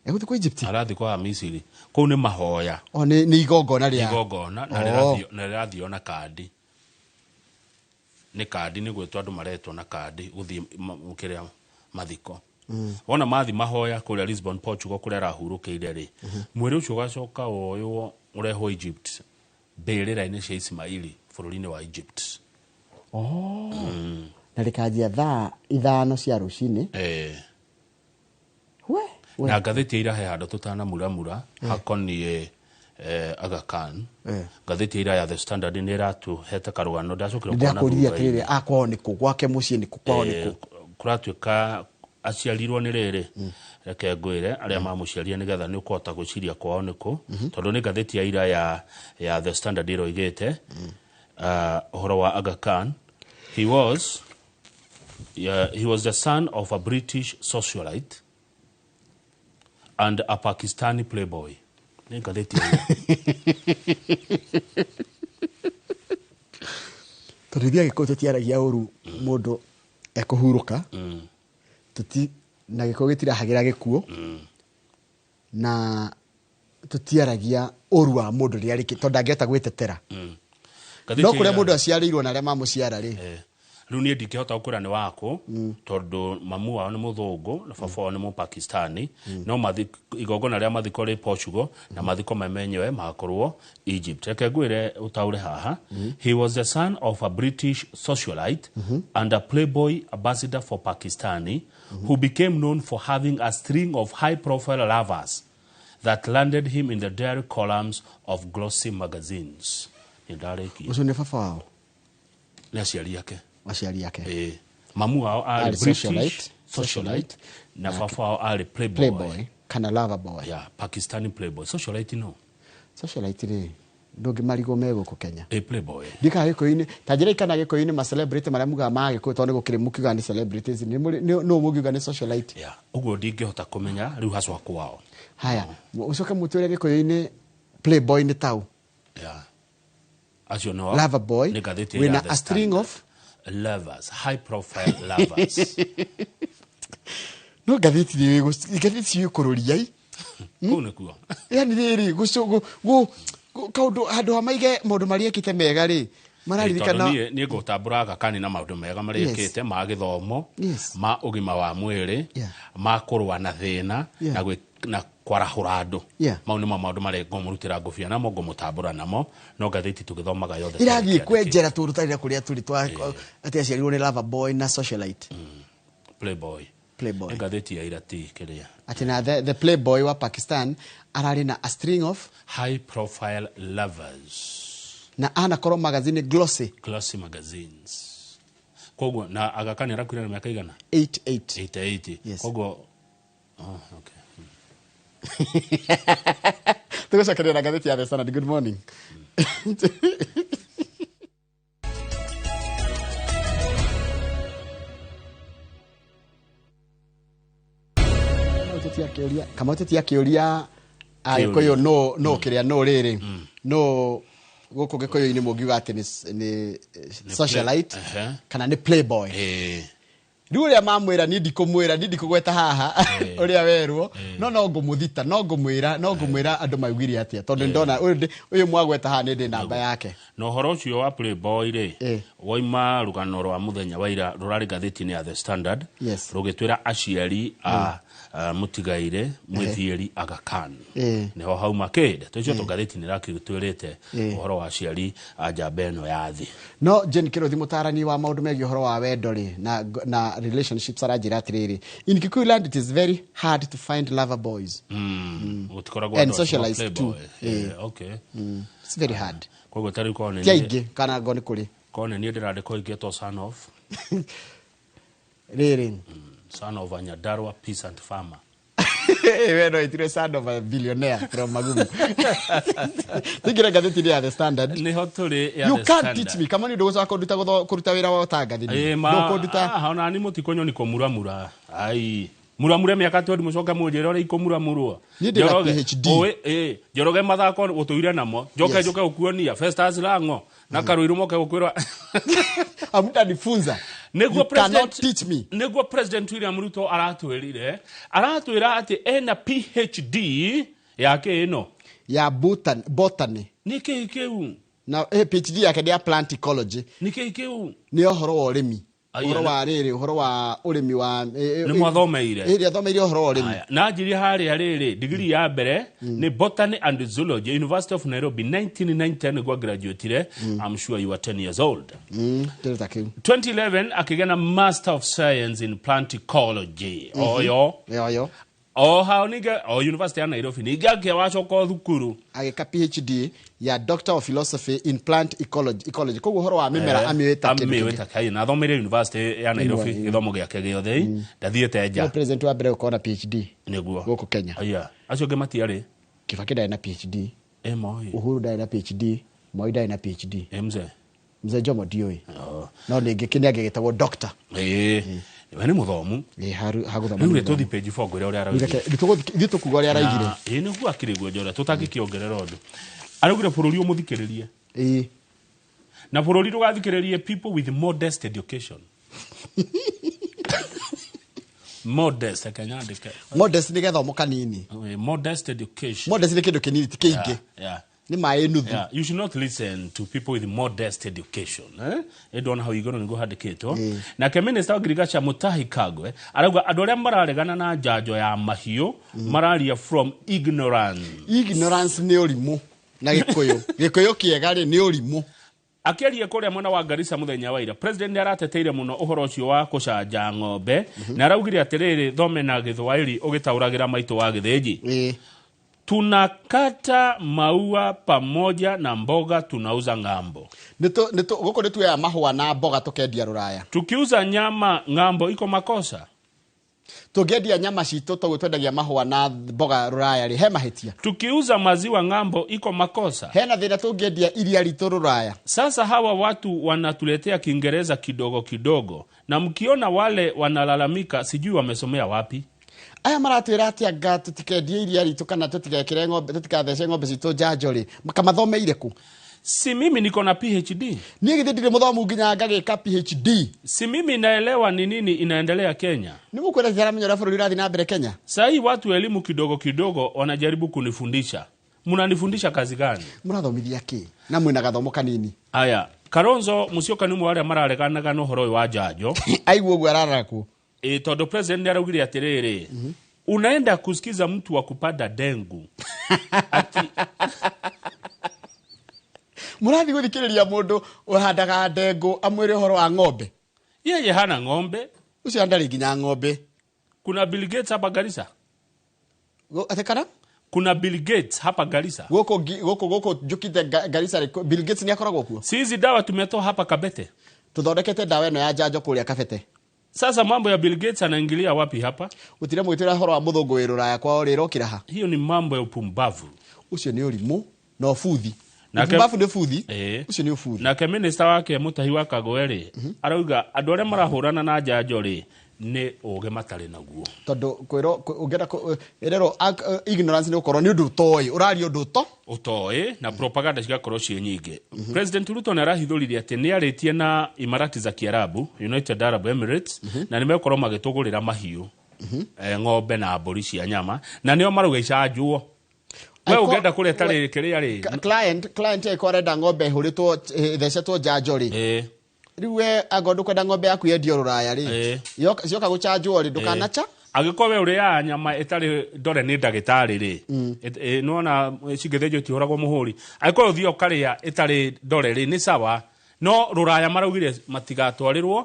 Egũthikwo Egypt? Arathikwo wa Misiri, kũu nĩ mahoya. O nĩ igongona rĩa igongona na Oh. rĩrathio, na rĩrathio na kandi, nĩ kandi, nĩ gwĩtwo andũ maretwo na kandi gũthiĩ kĩrĩa mathiko. Wona mathi mahoya kũrĩa Lisbon, Portugal, kũrĩa arahurũkĩire rĩ, mwĩrĩ ũcio ũgacoka woywo ũrehwo Egypt, mbĩrĩra-inĩ cia Ismaili bũrũri-inĩ wa Egypt. Oh. Na rĩkanjia thaa 5 cia rũcinĩ. We, we. Na ngathĩti ya ira he handũ tũtanamuramura hakoniĩ Aga Khan. Ngathĩti ya ira ya The Standard nĩ ĩratũhete karũgano ndacokire kuona Ndĩrakũririe thutha-inĩ. atĩrĩrĩ, akwao nĩkũ, gwake mũciĩ nĩkũ, kwao nĩkũ? Kũratuĩka aciarirwo nĩ rĩrĩ, reke ngwĩre arĩa mamũciarire nĩgetha nĩ ũkũhota gwĩciria kwao nĩkũ, tondũ nĩ ngathĩti ya ira ya The Standard ĩroigĩte ũhoro wa Aga Khan. He was the son of a British socialite and a Pakistani playboy. Nĩ ngathĩti ya ira. Tondũ ithuĩ Agĩkũyũ tũtiaragia ũru mũndũ ekũhurũka, tuti na gĩkũyũ gĩtirahagĩra gĩkuũ, na tũtiaragia ũru wa mũndũ rĩrĩa rĩkĩ tondũ ndangĩhota gwĩtetera. Ngathĩti No ya kũrĩa ira- mũndũ aciarĩirwo na arĩa mamũciara rĩ. Rĩu niĩ ndingĩhota gũkwĩra nĩ wakũ, tondũ mamu wao nĩ mũthũngũ na baba wao nĩ Mũpakistani, no igongona rĩa mathiko rĩ Portugal na mathiko me menyewe magakorwo Egypt. Reke ngwĩre ũtaũre haha. He was the son of a British socialite and a playboy ambassador for Pakistani, who became known for having a string of high profile lovers that landed him in the diary columns of glossy magazines. Nĩ ndarĩkia. Ũcio nĩ baba wao? Nĩ aciari ake. Aciari ake. Ĩĩ. Mamu wao arĩ Arĩ British socialite, socialite na baba wao arĩ playboy. Playboy kana lover boy. Yeah, Pakistani playboy. Socialite no. Socialite rĩ, ndũngĩmarigwo me gũkũ Kenya. A playboy. Ndikaga gĩkũyũ-inĩ, ta njĩra ikana gĩkũyũ-inĩ ma celebrity marĩa mugaga ma gĩkũyũ, tondũ nĩ gũkĩrĩ mũkiugaga nĩ celebrities, nĩ mũrĩ- nũ mũngiuga nĩ socialite? Yeah. Ũguo ndingĩhota kũmenya rĩu hacwa kwao. Haya, ũcoke mũtwĩre gĩkũyũ-inĩ playboy nĩ tau. Yeah. Acio nĩo Lover boy nĩ ngathĩti wĩna ya The a string Standard. of lovers, high profile lovers. No ngathĩti nĩ ngathĩti ciĩkũrũria i. Kũu nĩkuo. Yani rĩrĩ kaũndũ handũ ha maige maũndũ marĩa ekĩte mega rĩ, mararirikana. Tondũ niĩ ngũtambũra Aga Khan na maũndũ mega marĩa ekĩte ma gĩthomo, ma ũgima wa mwĩrĩ, ma kũrũa na thĩna, na kwarahũra andũ. Mau nĩmo maũndũ marĩa ngũmũrutĩra ngũbia namo, ngũmũtambũra namo, no ngathĩti tũgĩthomaga yothe Irathiĩ kĩandĩkĩtwo. kwenjera tũrũtarĩra kũrĩa tũrĩ twa atĩ aciarirwo nĩ lover boy na socialite. Playboy. Playboy. Nĩ ngathĩti ya irati kĩrĩa. Atĩ na the playboy wa Pakistan ararĩ na a string of high profile lovers. Na anakorwo magazine glossy. Glossy magazines. Koguo na Aga Khan arakuire na mĩaka igana? 88. 88. Yes. Koguo, oh, okay. Tũgũcokeria na ngathĩti ya The Standard. Good morning. Kamau tũtiakĩũria Agĩkũyũ no kĩrĩa no rĩrĩ no gũkũ gĩkũyũ-inĩ mũngiuga atĩ nĩ socialite kana nĩ playboy. Rĩu ũrĩa mamwĩra niĩ ndikũmwĩra, niĩ ndikũgweta haha ũrĩa werwo, no ngũmũthita, no ngũmwĩra andũ maugire atĩa, tondũ ndona ũyũ mwagweta haha nĩ ndĩ namba yake. Na ũhoro ũcio wa playboy rĩ, waima rũgano rwa mũthenya wa ira rũrarĩ ngathĩti-inĩ ya The Standard, rũgĩtwĩra aciari a mũtigaire mwĩthiĩri Aga Khan. Nĩho hauma kĩ ndeto icio tũngathĩti nĩ ĩrakĩtwĩrĩte ũhoro wa aciari a njamba ĩno ya thĩ. No Jane Kĩrũthi, mũtarani wa maũndũ megiĩ ũhoro wa wendo rĩ, na relationships, aranjĩra atĩrĩrĩ, in Kikuyu land it is very hard to find lover boys. Gũtikoragwo And andũ acio ma socialites too. playboy. Okay. It's very hard. Koguo ta rĩu korwo nĩ Ti aingĩ kana ngo nĩ kũrĩ. Korwo nĩ niĩ ndĩrandĩkwo ingĩtwo son of Rĩrĩ. Son of a Nyandarua peasant farmer. We no itirwe son of a billionaire from Magumu. Tingire ngathĩti ya The Standard. Nĩho tũrĩ ya You The can't Standard. teach me. Kama nĩ ndũgũcoka kũnduta kũruta wĩra wa ũtangathi. Ndũkũnduta. Ona ni mũtikũnyoni kũmuramura. Ai. Muramure mĩaka 20 mũcoke mũnjĩre ũrĩa ikũmuramurwo. Niĩ ndĩ na PhD. Njoroge mathako ũtũire namo. Njoke njoke gũkuonia Festus Lang'o na Karũirũ moke gũkwĩra. Hamtanifunza. Nĩguo You cannot president teach me. Nĩguo President William Ruto aratwĩrire, aratwĩra atĩ ena PhD ya kĩ ĩno? Ya botany. Nĩ kĩĩ kĩu? Na PhD yake nĩ ya plant ecology. Nĩ kĩĩ kĩu? Nĩ ũhoro wa ũrĩmi. Ũhoro wa rĩrĩ, ũhoro wa ũrĩmi wa Nĩ mwathomeire? Ĩĩ, athomeire ũhoro wa ũrĩmi. Na anjirie harĩa rĩrĩ, degree ya mbere nĩ Botany and Zoology, University of Nairobi, 1990 nĩguo graduatire. I'm sure you are 10 years old. Kĩndũ ta kĩu. 2011 akĩgĩa na Master of Science in Plant Ecology. Oyo. Oyo. O hao ningĩ, o University ya Nairobi, ningĩ akĩwacoka thukuru. Agĩka PhD ya Doctor of Philosophy in Plant Ecology. Koguo ũhoro wa mĩmera amĩũĩ ta kĩndũ Amĩũĩ kĩngĩ. ta kĩndũ. Na athomeire University ya Nairobi gĩthomo gĩake gĩothe, ndathiĩte nja. No president wa mbere gũkorwo na PhD. Nĩguo. Gũkũ Kenya. Aya, acio angĩ matiarĩ. Kibaki ndarĩ na PhD. Moi. Uhuru ndarĩ na PhD. Moi ndarĩ na PhD. Mzee. Mzee Jomo ndiũĩ. No ningĩ kĩnĩ angĩgĩtagwo doctor. We nĩ mũthomu. Hagũthoma Rĩu nĩ rĩ tũthiĩ mũthomu. page 4 ngwĩre ũrĩa araugire. Reke, ithuĩ tũkuga ũrĩa araigire. Ĩĩ, nĩguo akĩrĩ guo njora, tũtangĩkĩongerera ũndũ. Araugire bũrũri ũmũthikĩrĩrie. Na bũrũri ndũgathikĩrĩrie people with modest education. Modest, reke nyandĩke. Modest nĩ gĩthomo kanini. Modest education. Modest nĩ kĩndũ kĩnini, ti kĩingĩ. Yeah, yeah. Nĩ maĩ nuthu. Yeah, you should not listen to people with modest education, eh? Ndona hau igũrũ nĩguo handĩkĩtwo. Nake minister wa agriculture Mutahi Kagwe arauga andũ arĩa mararegana na njanjo ya mahiũ mararia from ignorance. Ignorance nĩ ũrimũ na Gĩkũyũ. Gĩkũyũ kĩega rĩ, nĩ ũrimũ. Akĩaria kũrĩa mwena wa Garissa mũthenya wa ira, president nĩ arateteire mũno ũhoro ũcio wa kũcanja ng'ombe na araugire atĩrĩrĩ, thome na Gĩthwaĩri ũgĩtaũragĩra maitũ wa Gĩthĩnji. Tunakata maua pamoja na mboga tunauza ng'ambo. Gũkũ nĩ tuoyaga mahũa na mboga tũkendia rũraya. Tukiuza nyama ng'ambo iko makosa. Tũngĩendia nyama citũ toguo twendagia mahũa na mboga rũraya rĩ, he mahĩtia. Tukiuza maziwa ng'ambo iko makosa. Hena thĩna tũngĩendia iria ritũ rũraya. Sasa hawa watu wanatuletea Kiingereza kidogo kidogo, na mkiona wale wanalalamika sijui wamesomea wapi. Aya maratwĩra atĩ anga tũtikendie iria ritũ kana tũtigekĩre ng'ombe, tũtikathece ng'ombe citũ njanjo rĩ, makamathomeire kũ? Si mimi niko na PhD. Niĩ githĩ ndirĩ mũthomu nginya ngagĩka PhD. Si mimi naelewa ni nini inaendelea Kenya. Nĩ mũkwenda titaramenya ũrĩa bũrũri ũrathiĩ na mbere Kenya? Saa hii watu elimu kidogo kidogo wanajaribu kunifundisha. Mnanifundisha kazi gani? Mũrathomithia kĩ? Na mwĩna gathomo kanini. Aya, Kalonzo Musyoka nĩ ũmwe wa arĩa marareganaga na ũhoro ũyũ wa njanjo. Aigua ũguo ararara kuo. Tondũ president nĩ araugire atĩrĩrĩ, unaenda kusikiza mtu wa kupanda dengu. Ati mũrathiĩ gũthikĩrĩria mũndũ ũhandaga ndengũ amwĩre ũhoro wa ng'ombe. Yeye hana ng'ombe. Ũcio ndarĩ nginya ng'ombe. Kuna Bill Gates hapa Garissa. Ate kana? Kuna Bill Gates hapa Garissa. Gũkũ njũkĩte Garissa rĩ, Bill Gates nĩ akoragwo kuo? Si hizi dawa tumetoa hapa Kabete. Tũthondekete dawa ĩno ya njanjo kũrĩa Kabete. Sasa mambo ya Bill Gates anaingilia wapi hapa? Utire mwitira horo wa muthungu wi ruraya kwao riro kiraha. Hiyo ni mambo ya upumbavu. Ucio ni urimu na ufuthi. Upumbavu ni ufuthi. Ucio ni ufuthi. Nake minister wake Mutahi wa Kagwe ri arauga andu aria marahurana na njanjo ri ni uge matari naguo. Tondu kwiro ungienda erero ignorance ni ukorwo ni undu utoi, uraria undu uto utoi na propaganda cigakorwo ciĩ nyingĩ. President Ruto nĩ arahithũririe atĩ nĩ arĩtie na Imarati za Kiarabu, United Arab Emirates, na nĩ megũkorwo magĩtũgũrĩra mahiũ, ng'ombe na mbũri cia nyama, na nĩo marauga icanjwo. We ũngĩenda kũrĩa tarĩ kĩrĩa rĩ, client ĩko arenda ng'ombe ĩhũrĩtwo ĩthecetwo njanjo rĩ, rĩu we angorwo ndũkwenda ng'ombe yaku yendio rũraya rĩ, cioka gũcanjwo rĩ, ndũkanacha. Angĩkorwo we ũrĩaga nyama ĩtarĩ ndore nĩ ndagĩtarĩ rĩ, nĩwona cingĩthĩnjwo itihũragwo mũhũri, angĩkorwo ũthiĩ ũkarĩa ĩtarĩ ndore rĩ, nĩ sawa, no rũraya maraugire matigatwarĩrwo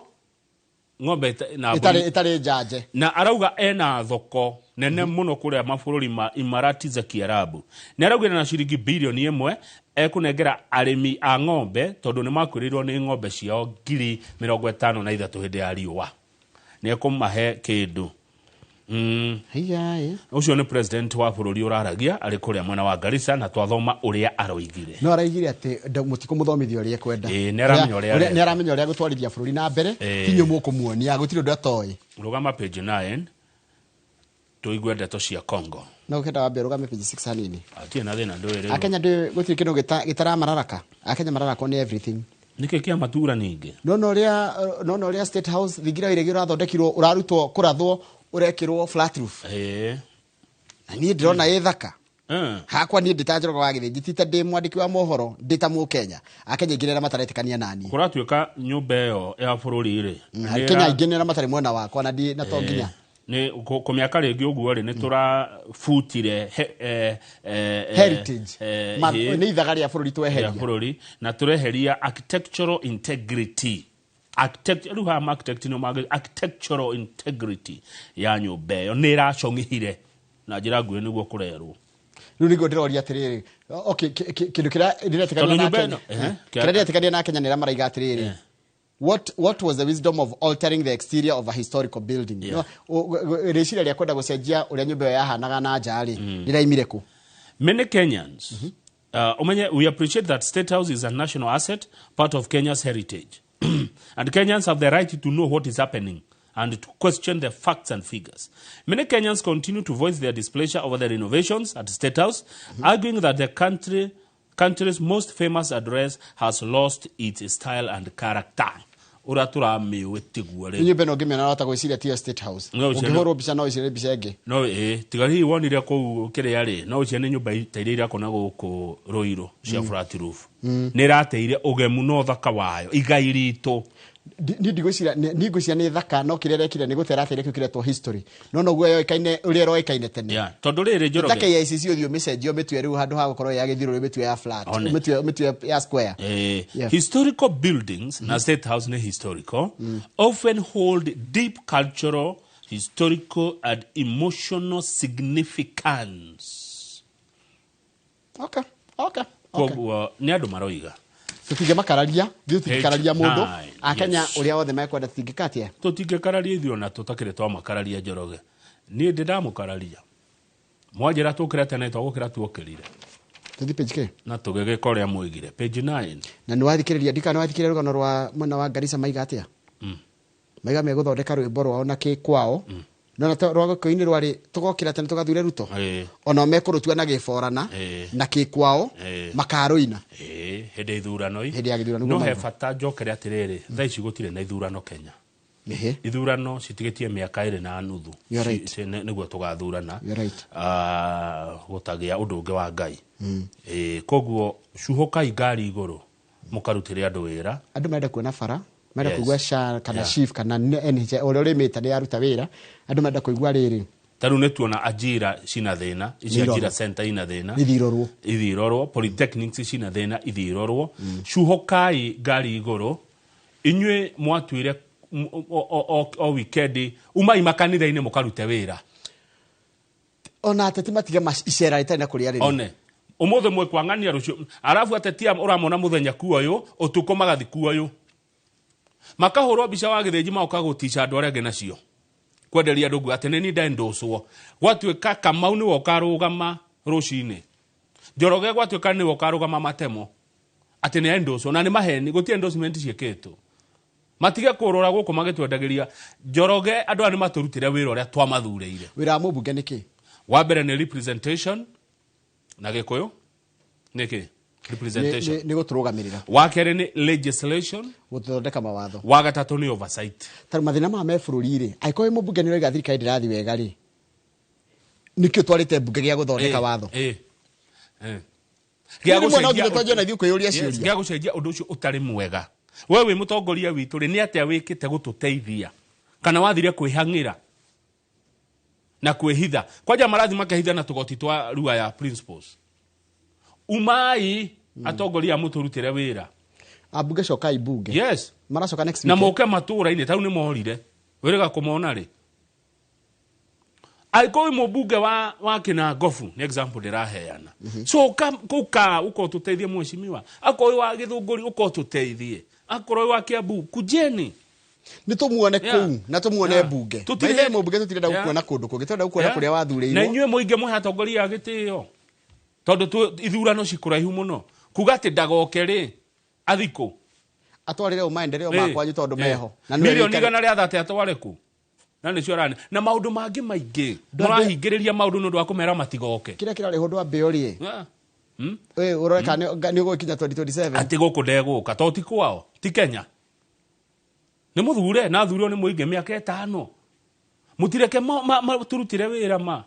ng'ombe na ĩtarĩ njanje. Na arauga ena thoko nene mũno kũrĩa mabũrũri ma Imarati za Kiarabu. Nĩ araugire na ciringi bilioni 1 ekũnengera arĩmi a ng'ombe tondũ nĩ makuĩrĩirwo nĩ ng'ombe ciao 53,000 hĩndĩ ya riũa. Nĩ ekũmahe kĩndũ. Ũcio nĩ president wa bũrũri ũraragia arĩ kũrĩa mwena wa Garissa, na twathoma ũrĩa aroigire. No araigire atĩ mũtikũmũthomithia ũrĩa ekwenda. Nĩ aramenya ũrĩa arenda. Nĩ aramenya ũrĩa gũtwarithia bũrũri na mbere, ti inyuĩ mũkũmuonia, gũtirĩ ũndũ atoĩ. Rũgama page 9 tũigue ndeto cia Congo. No ũkenda wambe rũgame page 6 hanini. Atirĩ na thĩna ndũĩ rĩu. Akenya ndũĩ gũtirĩ kĩndũ gĩtaramararaka. Akenya mararakwo nĩ everything. Nĩkĩ kĩa matura ningĩ? Nona ũrĩa State House thingira iregi ũrathondekirwo, ũrarutwo kũrathwo, ũrekĩrwo flat roof. Na niĩ ndĩrona ĩ thaka. Hakwa niĩ ndĩ ta Njoroge wa Gĩthĩnji, ti ta ndĩ mwandĩki wa mohoro, ndĩ ta Mũkenya. Akenya aingĩ nĩ arĩa mataretĩkania naniĩ. Kũratuĩka nyũmba ĩyo ya bũrũri rĩ, Akenya aingĩ nĩ arĩa matarĩ mwena wakwa na na to nginya. Nĩ kũmĩaka rĩngĩ ũguo rĩ, nĩ tũrabutire heritage. Nĩ ithaga rĩa bũrũri tweheria. Rĩa bũrũri, na tũreheria architectural integrity. Rĩu haha architect nĩo architectural integrity ya nyũmba ĩyo nĩ ĩracong'ihire na njĩra nguhĩ nĩguo kũrerwo. Rĩu nĩguo ndĩroria atĩrĩrĩ, okay, kĩndũ kĩrĩa ndĩretĩkania na Kenya, kĩrĩa ndĩretĩkania na Kenya nĩ arĩa maraiga atĩrĩrĩ, what was the wisdom of altering the exterior of a historical building? No, rĩciria rĩa kwenda gũcenjia ũrĩa nyũmba ĩyo yahanaga na nja rĩ, rĩraimire kũ? Many Kenyans, umenye, we appreciate that State House is a national asset, part of Kenya's heritage. And Kenyans have the right to know what is happening and to question the facts and figures. Many Kenyans continue to voice their displeasure over the renovations at State House, arguing that the country's most famous address has lost its style and character. Ũrĩa tũramĩũĩ tiguo rĩu. Nyũmba ĩno ũngĩmĩona wahota gwĩciria tiyo State House. No, ũcio nĩ- Ũngĩhũrwo mbica no wĩcirie mbica ĩngĩ. No ĩ tiga hihi wonire kũu kĩrĩa rĩ, no ũcio nĩ nyũmba ta iria irakwo na gũkũ Ruiru cia flat roof. Nĩ ĩrateire ũgemu na ũthaka wayo, igai ritũ. Niĩ ndigwĩciria, niĩ ngwĩciria nĩ thaka, no kĩrĩa ĩrekire nĩ gũte ĩrateire kĩu kĩretwo history. No noguo yoĩkaine ũrĩa ĩroĩkaine tene. Yeah, tondũ rĩrĩ Ta Njoroge. KICC ũthiĩ ũmĩcenjie ũmĩtue rĩu handũ ha gũkorwo ya gĩthiũrũrĩ ũmĩtue ya flat. One. Ũmĩtue ya square. Yeah. Historical buildings na State House nĩ historical, often hold deep cultural, historical and emotional significance. Okay. Okay. Koguo nĩ andũ maroiga. Tũtingĩmakararia, ithuĩ tũtingĩkararia mũndũ. H9, Akenya yes. ũrĩa wothe mekwenda tũtingĩka atĩa? Tũtingĩkararia ithuĩ ona tũtakĩrĩ twamakararia Njoroge. Niĩ ndĩ ndamũkararia. Mwanjĩra tũkĩre tene twagũkĩra tuokĩrire. Tũthiĩ page kĩ? Na tũgĩgĩka ũrĩa mwoigire. Page 9. Na nĩ wathikĩrĩria, ndikana nĩ wathikĩrĩria rũgano rwa mwena wa Garissa maiga atĩa? Maiga megũthondeka rwĩmbo rwao na kĩ kwao. No na rwa gĩkũyũ-inĩ rwarĩ tũgokĩra tene tũgathure Ruto. Onao mekũrũtua na gĩborana na kĩ kwao makarũina. Hĩndĩ ya ithurano i. Hĩndĩ ya gĩthurano No nĩguo he mauga. bata njokere atĩrĩrĩ, thaa ici gũtirĩ na ithurano Kenya. Ithurano citigĩtie mĩaka ĩrĩ na nuthu. You're right. Nĩguo tũgathurana. You're right. Gũtagĩa ũndũ ũngĩ wa Ngai. Koguo cuhũkai ngari igũrũ mũkarutĩre andũ wĩra. Andũ marenda kuona bara, marenda Yes. kũigua SHA kana Yeah. SHIF kana NHIF ũrĩa ũrĩmĩte nĩ yaruta wĩra. Andũ marenda kũigua rĩrĩ. Ta rĩu nĩ tuona ajira cina thĩna, ici Nĩ irorwo. Ajira Center ina thĩna. Ithiĩ irorwo. Ithiĩ irorwo, polytechnics cina thĩna, ithiĩ irorwo. Cuhũkai ngari igũrũ, inyuĩ mwatuire o weekend, umai makanitha-inĩ mũkarute wĩra. Ona ateti matige icera rĩtarĩ na kũrĩa rĩrĩ. One. Ũmũthĩ mwĩkwang'ania rũciũ. Arabu ateti aya ũramona mũthenya kuoyũ, ũtukũ magathi kuoyũ. Makahũrwo mbica wa gĩthĩnji magoka gũtica andũ arĩa angĩ nacio. Kwenderia andũ nguo atĩ nĩ niĩ ndendũcwo. Gwatuĩka Kamau nĩwe ũkarũgama rũcinĩ. Njoroge gwatuĩka nĩwe ũkarũgama matemo. Atĩ nĩ endũcwo na nĩ maheni, gũtirĩ endorsement ciĩkĩtwo. Matige kũrũra gũkũ magĩtwendagĩria. Njoroge andũ aya nĩ matũrutĩre wĩra ũrĩa twamathurĩire. Wĩra wa mũmbunge nĩ kĩ? Wa mbere nĩ representation na Gĩkũyũ nĩ kĩ? Representation. Nĩ gũtũrũgamĩrĩra. Wa kerĩ nĩ legislation, gũthondeka mawatho. Wa gatatũ nĩ oversight. Tarĩu mathĩna maya me bũrũri rĩ, angĩkorwo wĩ mũmbunge nĩ ũraiga thirikari ndĩrathiĩ wega rĩ, nĩkĩo twarĩte mbunge gĩa gũthondeka watho? Gĩa Rĩmwe no gũcenjia nginya twanjie na ithuĩ kwĩyũria Yes, ciũria. gĩa gũcenjia ũndũ ũcio ũtarĩ mwega. We wĩ mũtongoria witũ rĩ, nĩ atĩa wĩkĩte gũtũteithia? Kana wathire kwĩhang'ĩra na kwĩhitha? Kwanja marathi makehitha na tũgoti twa rua ya principles. Umai atongoria mũtũrutĩre wĩra. Ambunge cokai mbunge. Yes. Maracoka next Na week. moke matũra-inĩ, tarĩu nĩ morire. Wĩrĩga kũmona rĩ. Angĩkorwo wĩ mũmbunge wa Kĩnangobu, nĩ example ndĩraheana. Coka kũu ka ũka ũtũteithie mheshimiwa. Akorwo wĩ wa Gĩthũngũri ũka ũtũteithie. Akorwo wĩ wa Kiambu kujeni. Nĩ tũmuone kũu na tũmuone mbunge. Tũtirĩ By the way, mũmbunge tũtirenda Yeah. gũkuona kũndũ kũngĩ, tũrenda gũkuona Yeah. kũrĩa wathurĩirwo. Na inyuĩ mũingĩ mwĩ atongoria a gĩtĩo. Tondũ ithurano cikũraihu mũno. Kuga atĩ ndagoke rĩ, athikũ. Atwarĩre ũ maendeleo ma kwanyu tondũ meho. Na nĩwe Milioni wĩikare- igana rĩa thate atware kũ? Na nĩcio arane. Na maũndũ mangĩ maingĩ. Ndwambe- Mũrahingĩrĩria maũndũ nĩ ũndũ wa kũmera matigoke. Kĩrĩa kĩrarĩhwo ndwambĩo rĩ. Yeah. Ũrore kana nĩ ũgũkinya 2027. Atĩ gũkũ ndegũka, to ti kwao, ti Kenya. Nĩ mũthure, na athurirwo nĩ mũingĩ mĩaka ĩtano. Mũtireke tũrutĩre wĩra ma.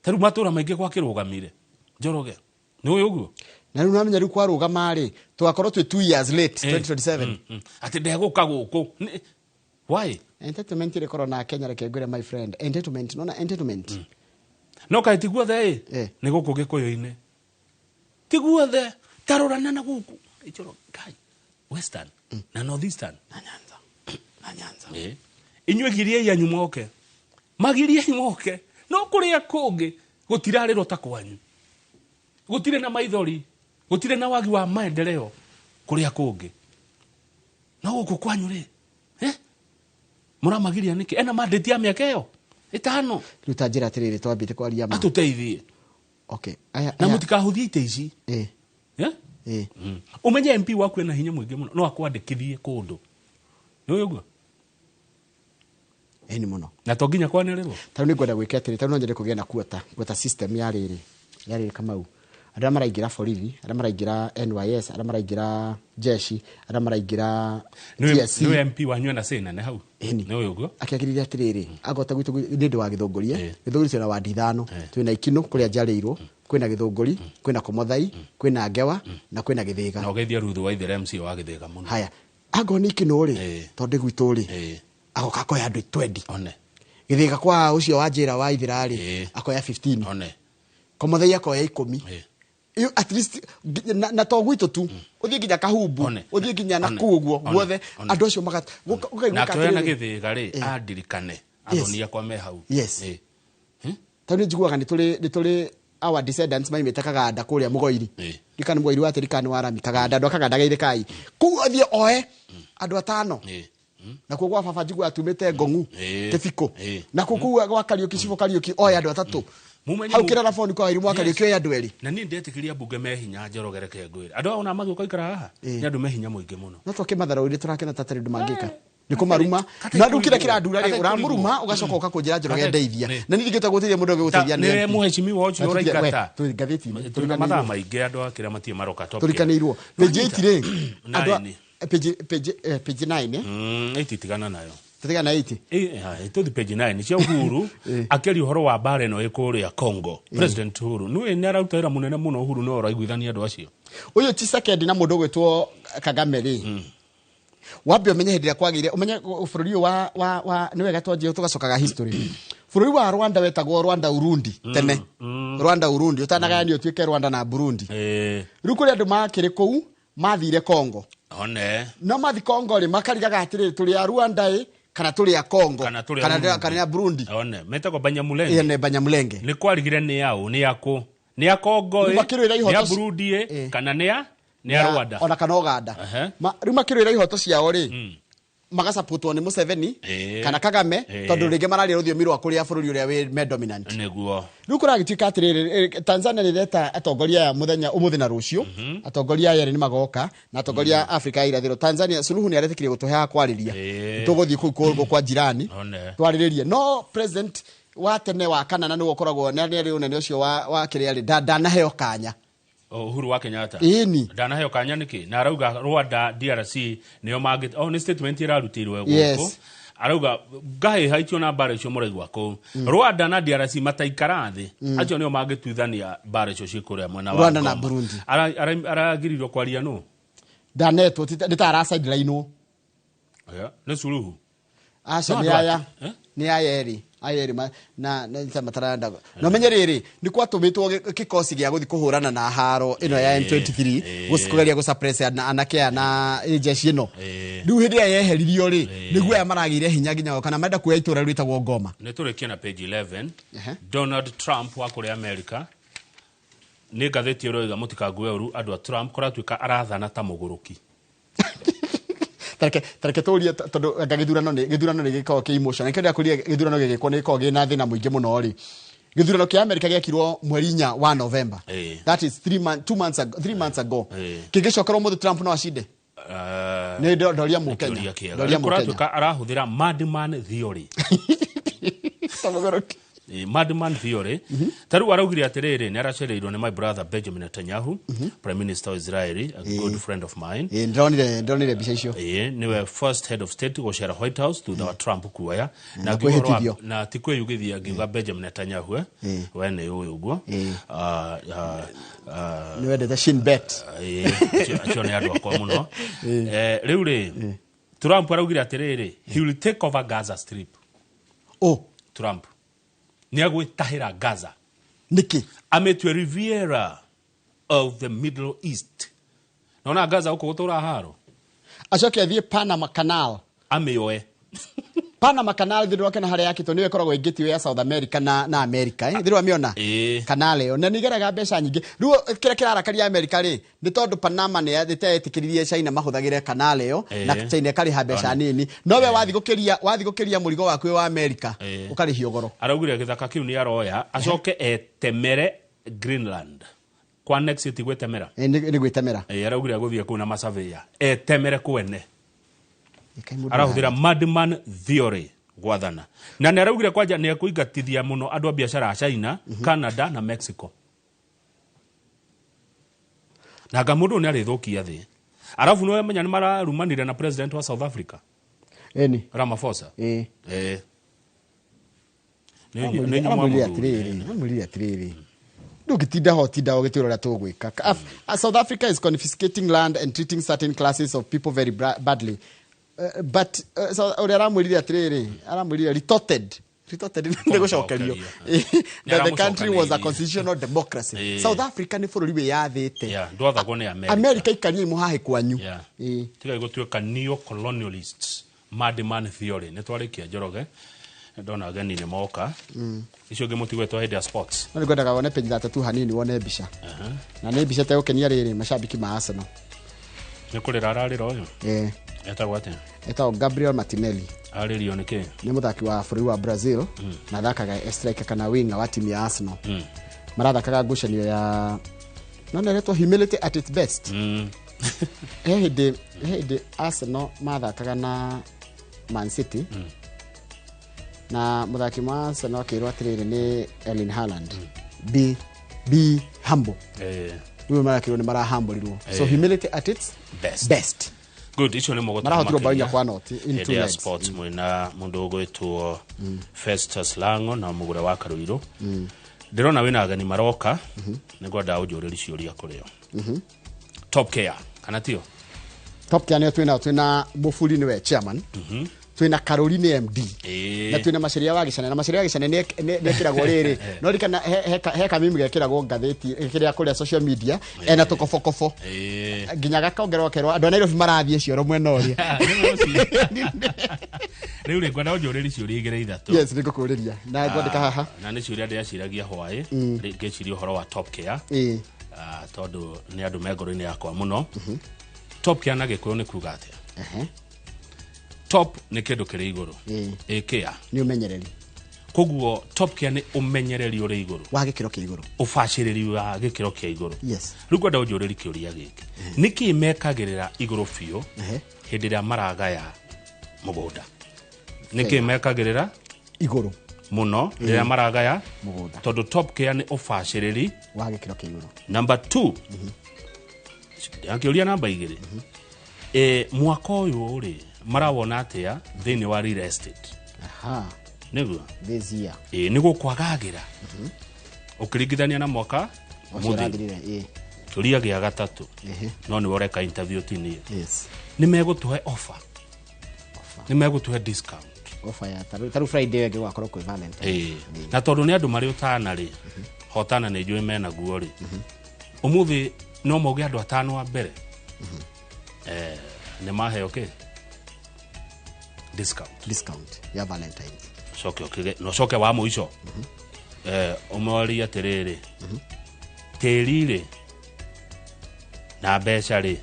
Ta rĩu matũra maingĩ gwakĩrũgamire. Njoroge. Nĩ ũĩ ũguo? Na rĩu namenya rĩu kwarũgama rĩ, tũgakorwo twĩ 2 years late, 2027. Atĩ ndegũka gũkũ. Why? Entitlement ĩrĩkorwo na Kenya, reke ngwĩre my friend. Entitlement, nona entitlement. No kaĩ ti guothe ĩ? Nĩ gũkũ Gĩkũyũ-inĩ. Ti guothe. Ta rora na gũkũ. Njoroge, Ngai. Western na Northeastern. Na Nyanza. Na Nyanza. Inyuĩ giriei anyu moke. Magiriei moke. No kũrĩa kũngĩ gũtirarĩrwo ta kwanyu. Gũtirĩ na maithori. Gũtirĩ na wagi wa maendeleo kũrĩa kũngĩ. No gũkũ kwanyu rĩ, Mũramagiria nĩkĩ? Ena mandate ya mĩaka ĩyo ĩtano. Rĩu ta njĩra atĩrĩrĩ, twambĩte kwaria ma. Atũteithie. Okay. Aya, Na aya. mũtikahũthie itĩ ici. Ũmenye MP waku ena hinya mũingĩ mũno, no akwandĩkithie kũndũ. Nĩ ũĩ ũguo? Ĩni mũno. Na to nginya kwanĩrĩrwo. Tarĩu nĩ ngwenda gwĩka atĩrĩ, tarĩu no nyende kũgĩa na quota system ya rĩrĩ, ya rĩrĩ Kamau. Andũ arĩa maraingĩra borithi, arĩa maraingĩra NYS, arĩa maraingĩra jeshi, arĩa maraingĩra TSC. Nĩwe MP wanyu ena say nene hau. Ĩni. Nĩ ũyũ ũguo. Akĩagĩrĩire atĩrĩrĩ, angota gwitũ nĩ ndĩ wa Gĩthũngũri, Gĩthũngũri twĩna wandi 5, twĩna Ikinũ kũrĩa njarĩirwo, kwĩna Gĩthũngũri, kwĩna Komothai, kwĩna Ngewa na kwĩna Gĩthĩga. Na ũgeithia Ruthu wa Ithere MC wa Gĩthĩga mũno. Haya, angorwo nĩ Ikinũ rĩ, tondũ gwitũ rĩ, agoka akoya andũ 20. One. Gĩthĩga kwa ũcio wa njĩra wa Ithira rĩ, akoya 15. One. Komothai akoya 10. Iyo at least na to gwitũ tu, ũthiĩ nginya Kahumbu, ũthiĩ nginya na kũu ũguo guothe, andũ acio ũkaigua Na akĩoya na atĩrĩrĩ. Gĩthĩga rĩ, andirikane athoni akwa me hau. Yes. Tondũ nĩ njiguaga nĩ tũrĩ our descendants maimĩte Kaganda kũrĩa Mũgoiri. Ndikana Mũgoiri wa Tĩrikani wa Rami, Kaganda, andũ a Kaganda geithĩkai. Kũu athiĩ oe andũ 5. Nakuo gwa baba njiguaga tumĩte Ngong'u, Kĩbiko. Nakuo kũu gwa Kariũki, Cibũ Kariũki, oe andũ 3. Mumenye Hau kĩrara boni kwa Wairimũ wa Kariũki oe andũ 2. Na niĩ ndetĩkĩria mbunge me hinya Njoroge, reke ngwĩre. Andũ aya ona magĩũka ikara haha, nĩ andũ me hinya mũingĩ mũno. No twakĩmatharũire tũrakena ta tarĩ ũndũ mangĩka. Nĩ kũmaruma. Na rĩu kĩrĩa kĩrandura rĩ, ũramũruma ũgacoka ũkakũnjĩra Njoroge ndeithia. Na niĩ ndingĩhota gũteithia mũndũ ũngĩ gũteithia nĩ Nĩ MP. mũhecimiwa ũcio Na ũraingata. we, twĩ ngathĩti-inĩ, Tũrĩ na mathaa maingĩ andũ a kĩrĩa matirĩ maroka top tũrikanĩirwo. Page 8 rĩ, andũ a- Nine. page 9, eh? 8 tigana nayo. Tũtigana na 8. Tũthi page 9 cia Uhuru akĩaria ũhoro wa mbara ĩno ĩ kũrĩa Congo. President Uhuru nĩwe nĩ araruta wĩra mũnene mũno. Uhuru nĩwe ũraiguithania andũ acio. Ũyũ Tshisekedi na mũndũ ũgwĩtwo Kagame rĩ, wambe ũmenye hĩndĩ ĩrĩa kwagĩire, ũmenye bũrũri ũyũ wa nĩ wega twanjie tũgacokaga history. Bũrũri wa Rwanda wetagwo Rwanda Urundi tene, Rwanda Urundi ũtanagayanio ũtuĩke Rwanda na Burundi. Rĩu kũrĩ andũ makĩrĩ kũu mathire Congo. One. No mathi Congo rĩ, makarigaga atĩrĩrĩ, tũrĩ a Rwanda ĩ kana tũrĩ a Congo Kana tũrĩ a kana Burundi. kana a Burundi. One metagwo Banyamulenge. Ĩyo nĩ Banyamulenge. Nĩ kwarigire nĩ aũ, nĩ akũ, nĩ a Congo Rĩu ĩ, makĩrũĩra nĩ a ihoto Burundi ĩ, kana nĩ a Rwanda ona kana Uganda. Rĩu makĩrũĩra ihoto ciao rĩ, magasapotwo nĩ Museveni kana Kagame, tondũ rĩngĩ mararia rũthiomi rwa kũrĩa bũrũri ũrĩa wĩ me dominant. Nĩguo. Rĩu kũragĩtuĩka atĩrĩrĩ, Tanzania nĩ ĩreta atongoria aya mũthenya ũmũthĩ na rũciũ. Atongoria aya erĩ nĩ magoka na atongoria a Afrika ya irathĩro. Tanzania Suluhu nĩ aretĩkĩria gũtũhe ha kwarĩria. Tũgũthiĩ kũu kũu kwa jirani twarĩrĩrie. No president wa tene wa kana na nĩwe ũkoragwo nĩ arĩ ũnene ũcio wa kĩrĩa rĩ, ndanaheo kanya. Uhuru wa Kenyatta. Ĩni. Ndanaheo kanya nĩkĩ? Na arauga Rwanda, DRC nĩo mangĩ. Oh, nĩ statement ĩrarutirwe gũkũ. Arauga ngahĩha icio na mbara icio mũraigua kũu, Rwanda na DRC mataikara thĩ, acio nĩo mangĩtuithania mbara icio ciĩ kũrĩa mwena wa Rwanda na Goma. Burundi. Aragiririo kwaria nũ? Ndanetwo, nĩ ta arasidelinwo. Aya, nĩ Suluhu. Aca, No, nĩ andũ aya nĩ aya erĩ, aya erĩ na nĩ ta matarenda. Na ũmenye rĩrĩ, nĩ kwatũmĩtwo kĩkosi gĩa gũthiĩ kũhũrana na haro ĩno ya M23, kũgeria gũsuppress anake aya na jeshi ĩno. Rĩu hĩndĩ ĩrĩa yeheririo rĩ, nĩguo aya maragĩire hinya nginya kana marenda kuoya itũra rĩtagwo Goma. Nĩ tũrĩkie na page 11. Donald Trump wa kũrĩa America, nĩ ngathĩti ĩroiga mũtikangue ũru andũ a Trump, kũratuĩka arathana ta mũgũrũki. Tareke tũrie, tondũ anga gĩthurano nĩ gĩkoragwo kĩ emotion. Nĩkĩo ndĩrakũria, gĩthurano gĩgĩkwo nĩ gĩkoragwo gĩna thĩna mũingĩ mũno rĩ. Gĩthurano kĩa America gĩekirwo mweri 4 wa November. That is 3 month, 2 months ago, 3 months ago. Kĩngĩcokerwo mũthĩ, Trump no acinde? Nĩ ndoria mũkenya. Kĩũria kĩega. Ndoria Rĩu mũkenya. kũratuĩka arahũthĩra madman theory. Ta mũgũrũki. Madman theory. Ta rĩu araugire atĩrĩrĩ, nĩ aracereirwo nĩ my brother Benjamin Netanyahu, prime minister wa Israeli, a good friend of mine. Ĩĩ, ndĩronire mbica icio. Ĩĩ, niwe first head of state gũcera White House thutha wa Trump kuoya. Na ngiuga ũhoro wa- kwĩhĩtithio. Na ti kwĩyugithia, ngiuga Benjamin Netanyahu, we nĩ ũĩ ũguo. Ah, ah, ah, Nĩ wendete Shin Bet. Ĩĩ, acio nĩ andũ akwa mũno. Rĩu rĩ, Trump araugire atĩrĩrĩ, he will take over Gaza Strip. Oh. Trump nĩ agwĩtahĩra Gaza. Nĩkĩ? Amĩtue Riviera of the Middle East. Naona Gaza gũkũ gũtũra haro. Acoke athiĩ Panama Canal. Amĩoe. Panama Canal thĩ rwake na harĩa yakĩtwo nĩyo ĩkoragwo ĩngĩtio ya South America na America, eh? Thĩ rwamĩona canal ĩyo na nĩigeraga mbeca nyingĩ. Rĩu kĩrĩa kĩrarakaria America rĩ, nĩ tondũ Panama nĩ ĩtetĩkĩririe China mahũthagĩre canal ĩyo, na China ĩkarĩha mbeca nini, no we wathiĩ gũkĩria mũrigo waku wĩ wa America, ũkarĩhio goro. Araugire gĩthaka kĩu nĩ aroya acoke etemere Greenland. Kwa next ti gwĩtemera. Nĩ gwĩtemera. Araugire agũthiĩ kũu na masurveyor etemere kwene. Arahũthĩra madman theory gwathana, na nĩ araugire kwanja nĩ ekũingatithia mũno andũ a biacara a China, Canada na Mexico. Na nga mũndũ nĩ arĩthũkia thĩ. Arabu nĩ wamenya nĩ mararumanire na president wa South Africa. Eni. Ramaphosa. Eh. Eh. Amwĩrire atĩrĩrĩ ndũngĩtinda ho tinda ũgĩtwĩra ũrĩa tũgwĩka. South Africa is confiscating land and treating certain classes of people very badly. But ũrĩa aramwĩrire atĩrĩrĩ, aramwĩrire retorted nĩ gũcokerio that the country was a constitutional democracy. South Africa nĩ bũrũri wĩyathĩte. Ndwathagwo nĩ America. America ikaria mũhahe kwanyu. Tiga gũtuĩka neo-colonialists, madman theory. Nĩ twarĩkia Njoroge. Ndona ageni nĩ moka. Icio ingĩ mũtigwetwo hĩndĩ ya sports. No nĩngwendaga wone page 32 hanini wone mbica. Na nĩ mbica ĩtegũkenia rĩrĩ mashabiki ma Arsenal. Nĩ kũrĩra ararĩra ũyũ? Etagwo atĩa? Etagwo Gabriel Martinelli. Arĩrio nĩ kĩ? Nĩ mũthaki wa bũrũri wa Brazil na athakaga striker kana winger wa timu ya Arsenal. Marathakaga ngucanio ya no nĩretwo humility at its best. He hĩndĩ Arsenal mathakaga na Man City. Na muthaki wa Arsenal akĩrwo atĩrĩrĩ nĩ Erling Haaland. Be humble. Rĩu marakĩrwo nĩ marahamburirwo. So humility at its best. Good, icio nĩ mũgũtũ. Marahotirwo bao inya kwa noti in 2 legs. Sports mwĩna mũndũ ũgwĩtwo Festus Lango na mũgũre wa Karuirũ. Ndĩrona wĩna ageni maroka, nĩngwenda ũnjũrĩrie ciũria kũrĩ o. Top Care, kana tio? Top Care nĩyo twĩna twĩna Mũburi nĩwe chairman. Twina Caroline MD na twina Maceria wa Gicane na Maceria wa Gicane nĩ ekĩragwo rĩrĩ no rikana he kamimi gekĩragwo ngathĩti kĩrĩa kũrĩa social media ena tũkobokobo nginya gakongerwo kerwo andũ a Nairobi marathiĩ cioro mwena ũrĩa. Rĩu rĩ ngwenda ũnjũrĩrie ciũria igĩrĩ ithatũ. Yes, nĩngũkũrĩria na ngwandĩka haha na nĩ ciũria ndĩraciragia hwaĩ ngĩciria ũhoro wa Top Care tondũ nĩ andũ me ngoro-inĩ yakwa mũno. Top Care na Gĩkũyũ nĩ kuga atĩa? Top nĩ kĩndũ kĩrĩ igũrũ. Care nĩ ũmenyereri. Koguo Top Care nĩ ũmenyereri ũrĩ igũrũ wa gĩkĩro kĩa igũrũ, ũbacĩrĩri wa gĩkĩro kĩa igũrũ. Yes. Rĩu ngwenda ũnjũrĩrie kĩũria gĩkĩ, nĩkĩ mekagĩrĩra igũrũ biũ hĩndĩ ĩrĩa maragaya mũgũnda? Nĩkĩ mekagĩrĩra igũrũ mũno rĩrĩa maragaya mũgũnda? Tondũ Top Care nĩ ũbacĩrĩri wa gĩkĩro kĩa igũrũ. Number 2, kĩũria namba 2, mwaka ũyũ rĩ marawona atĩa thĩinĩ wa real estate? Aha. Nĩguo this year nĩ gũkwagagĩra ũkĩringithania na mwaka mũthiru. Kĩũria gĩa gatatũ, no nĩwe ũreka interview ti niĩ. Yes. Nĩ megũtũhe offer, nĩ megũtũhe discount offer ya taru Friday ĩngĩ gwakorwo kwĩ Valentine. Na tondũ nĩ andũ marĩ ũtana rĩ, hotana nĩ njũĩ menaguo rĩ, ũmũthĩ no mauge andũ atano a mbere nĩ maheo kĩ? Discount ya Valentines. Coke ũkĩge no coke wa mũico. Ũmorie atĩrĩrĩ, tĩri rĩ na mbeca rĩ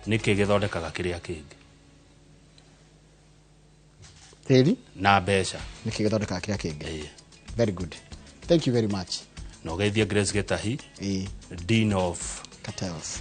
nĩkĩ gĩthondekaga kĩrĩa kĩngĩ? Tĩri na mbeca nĩkĩ gĩthondekaga kĩrĩa kĩngĩ? Very good, thank you very much. Na ũgeithie Grace Gĩtahi, Dean of Cartels.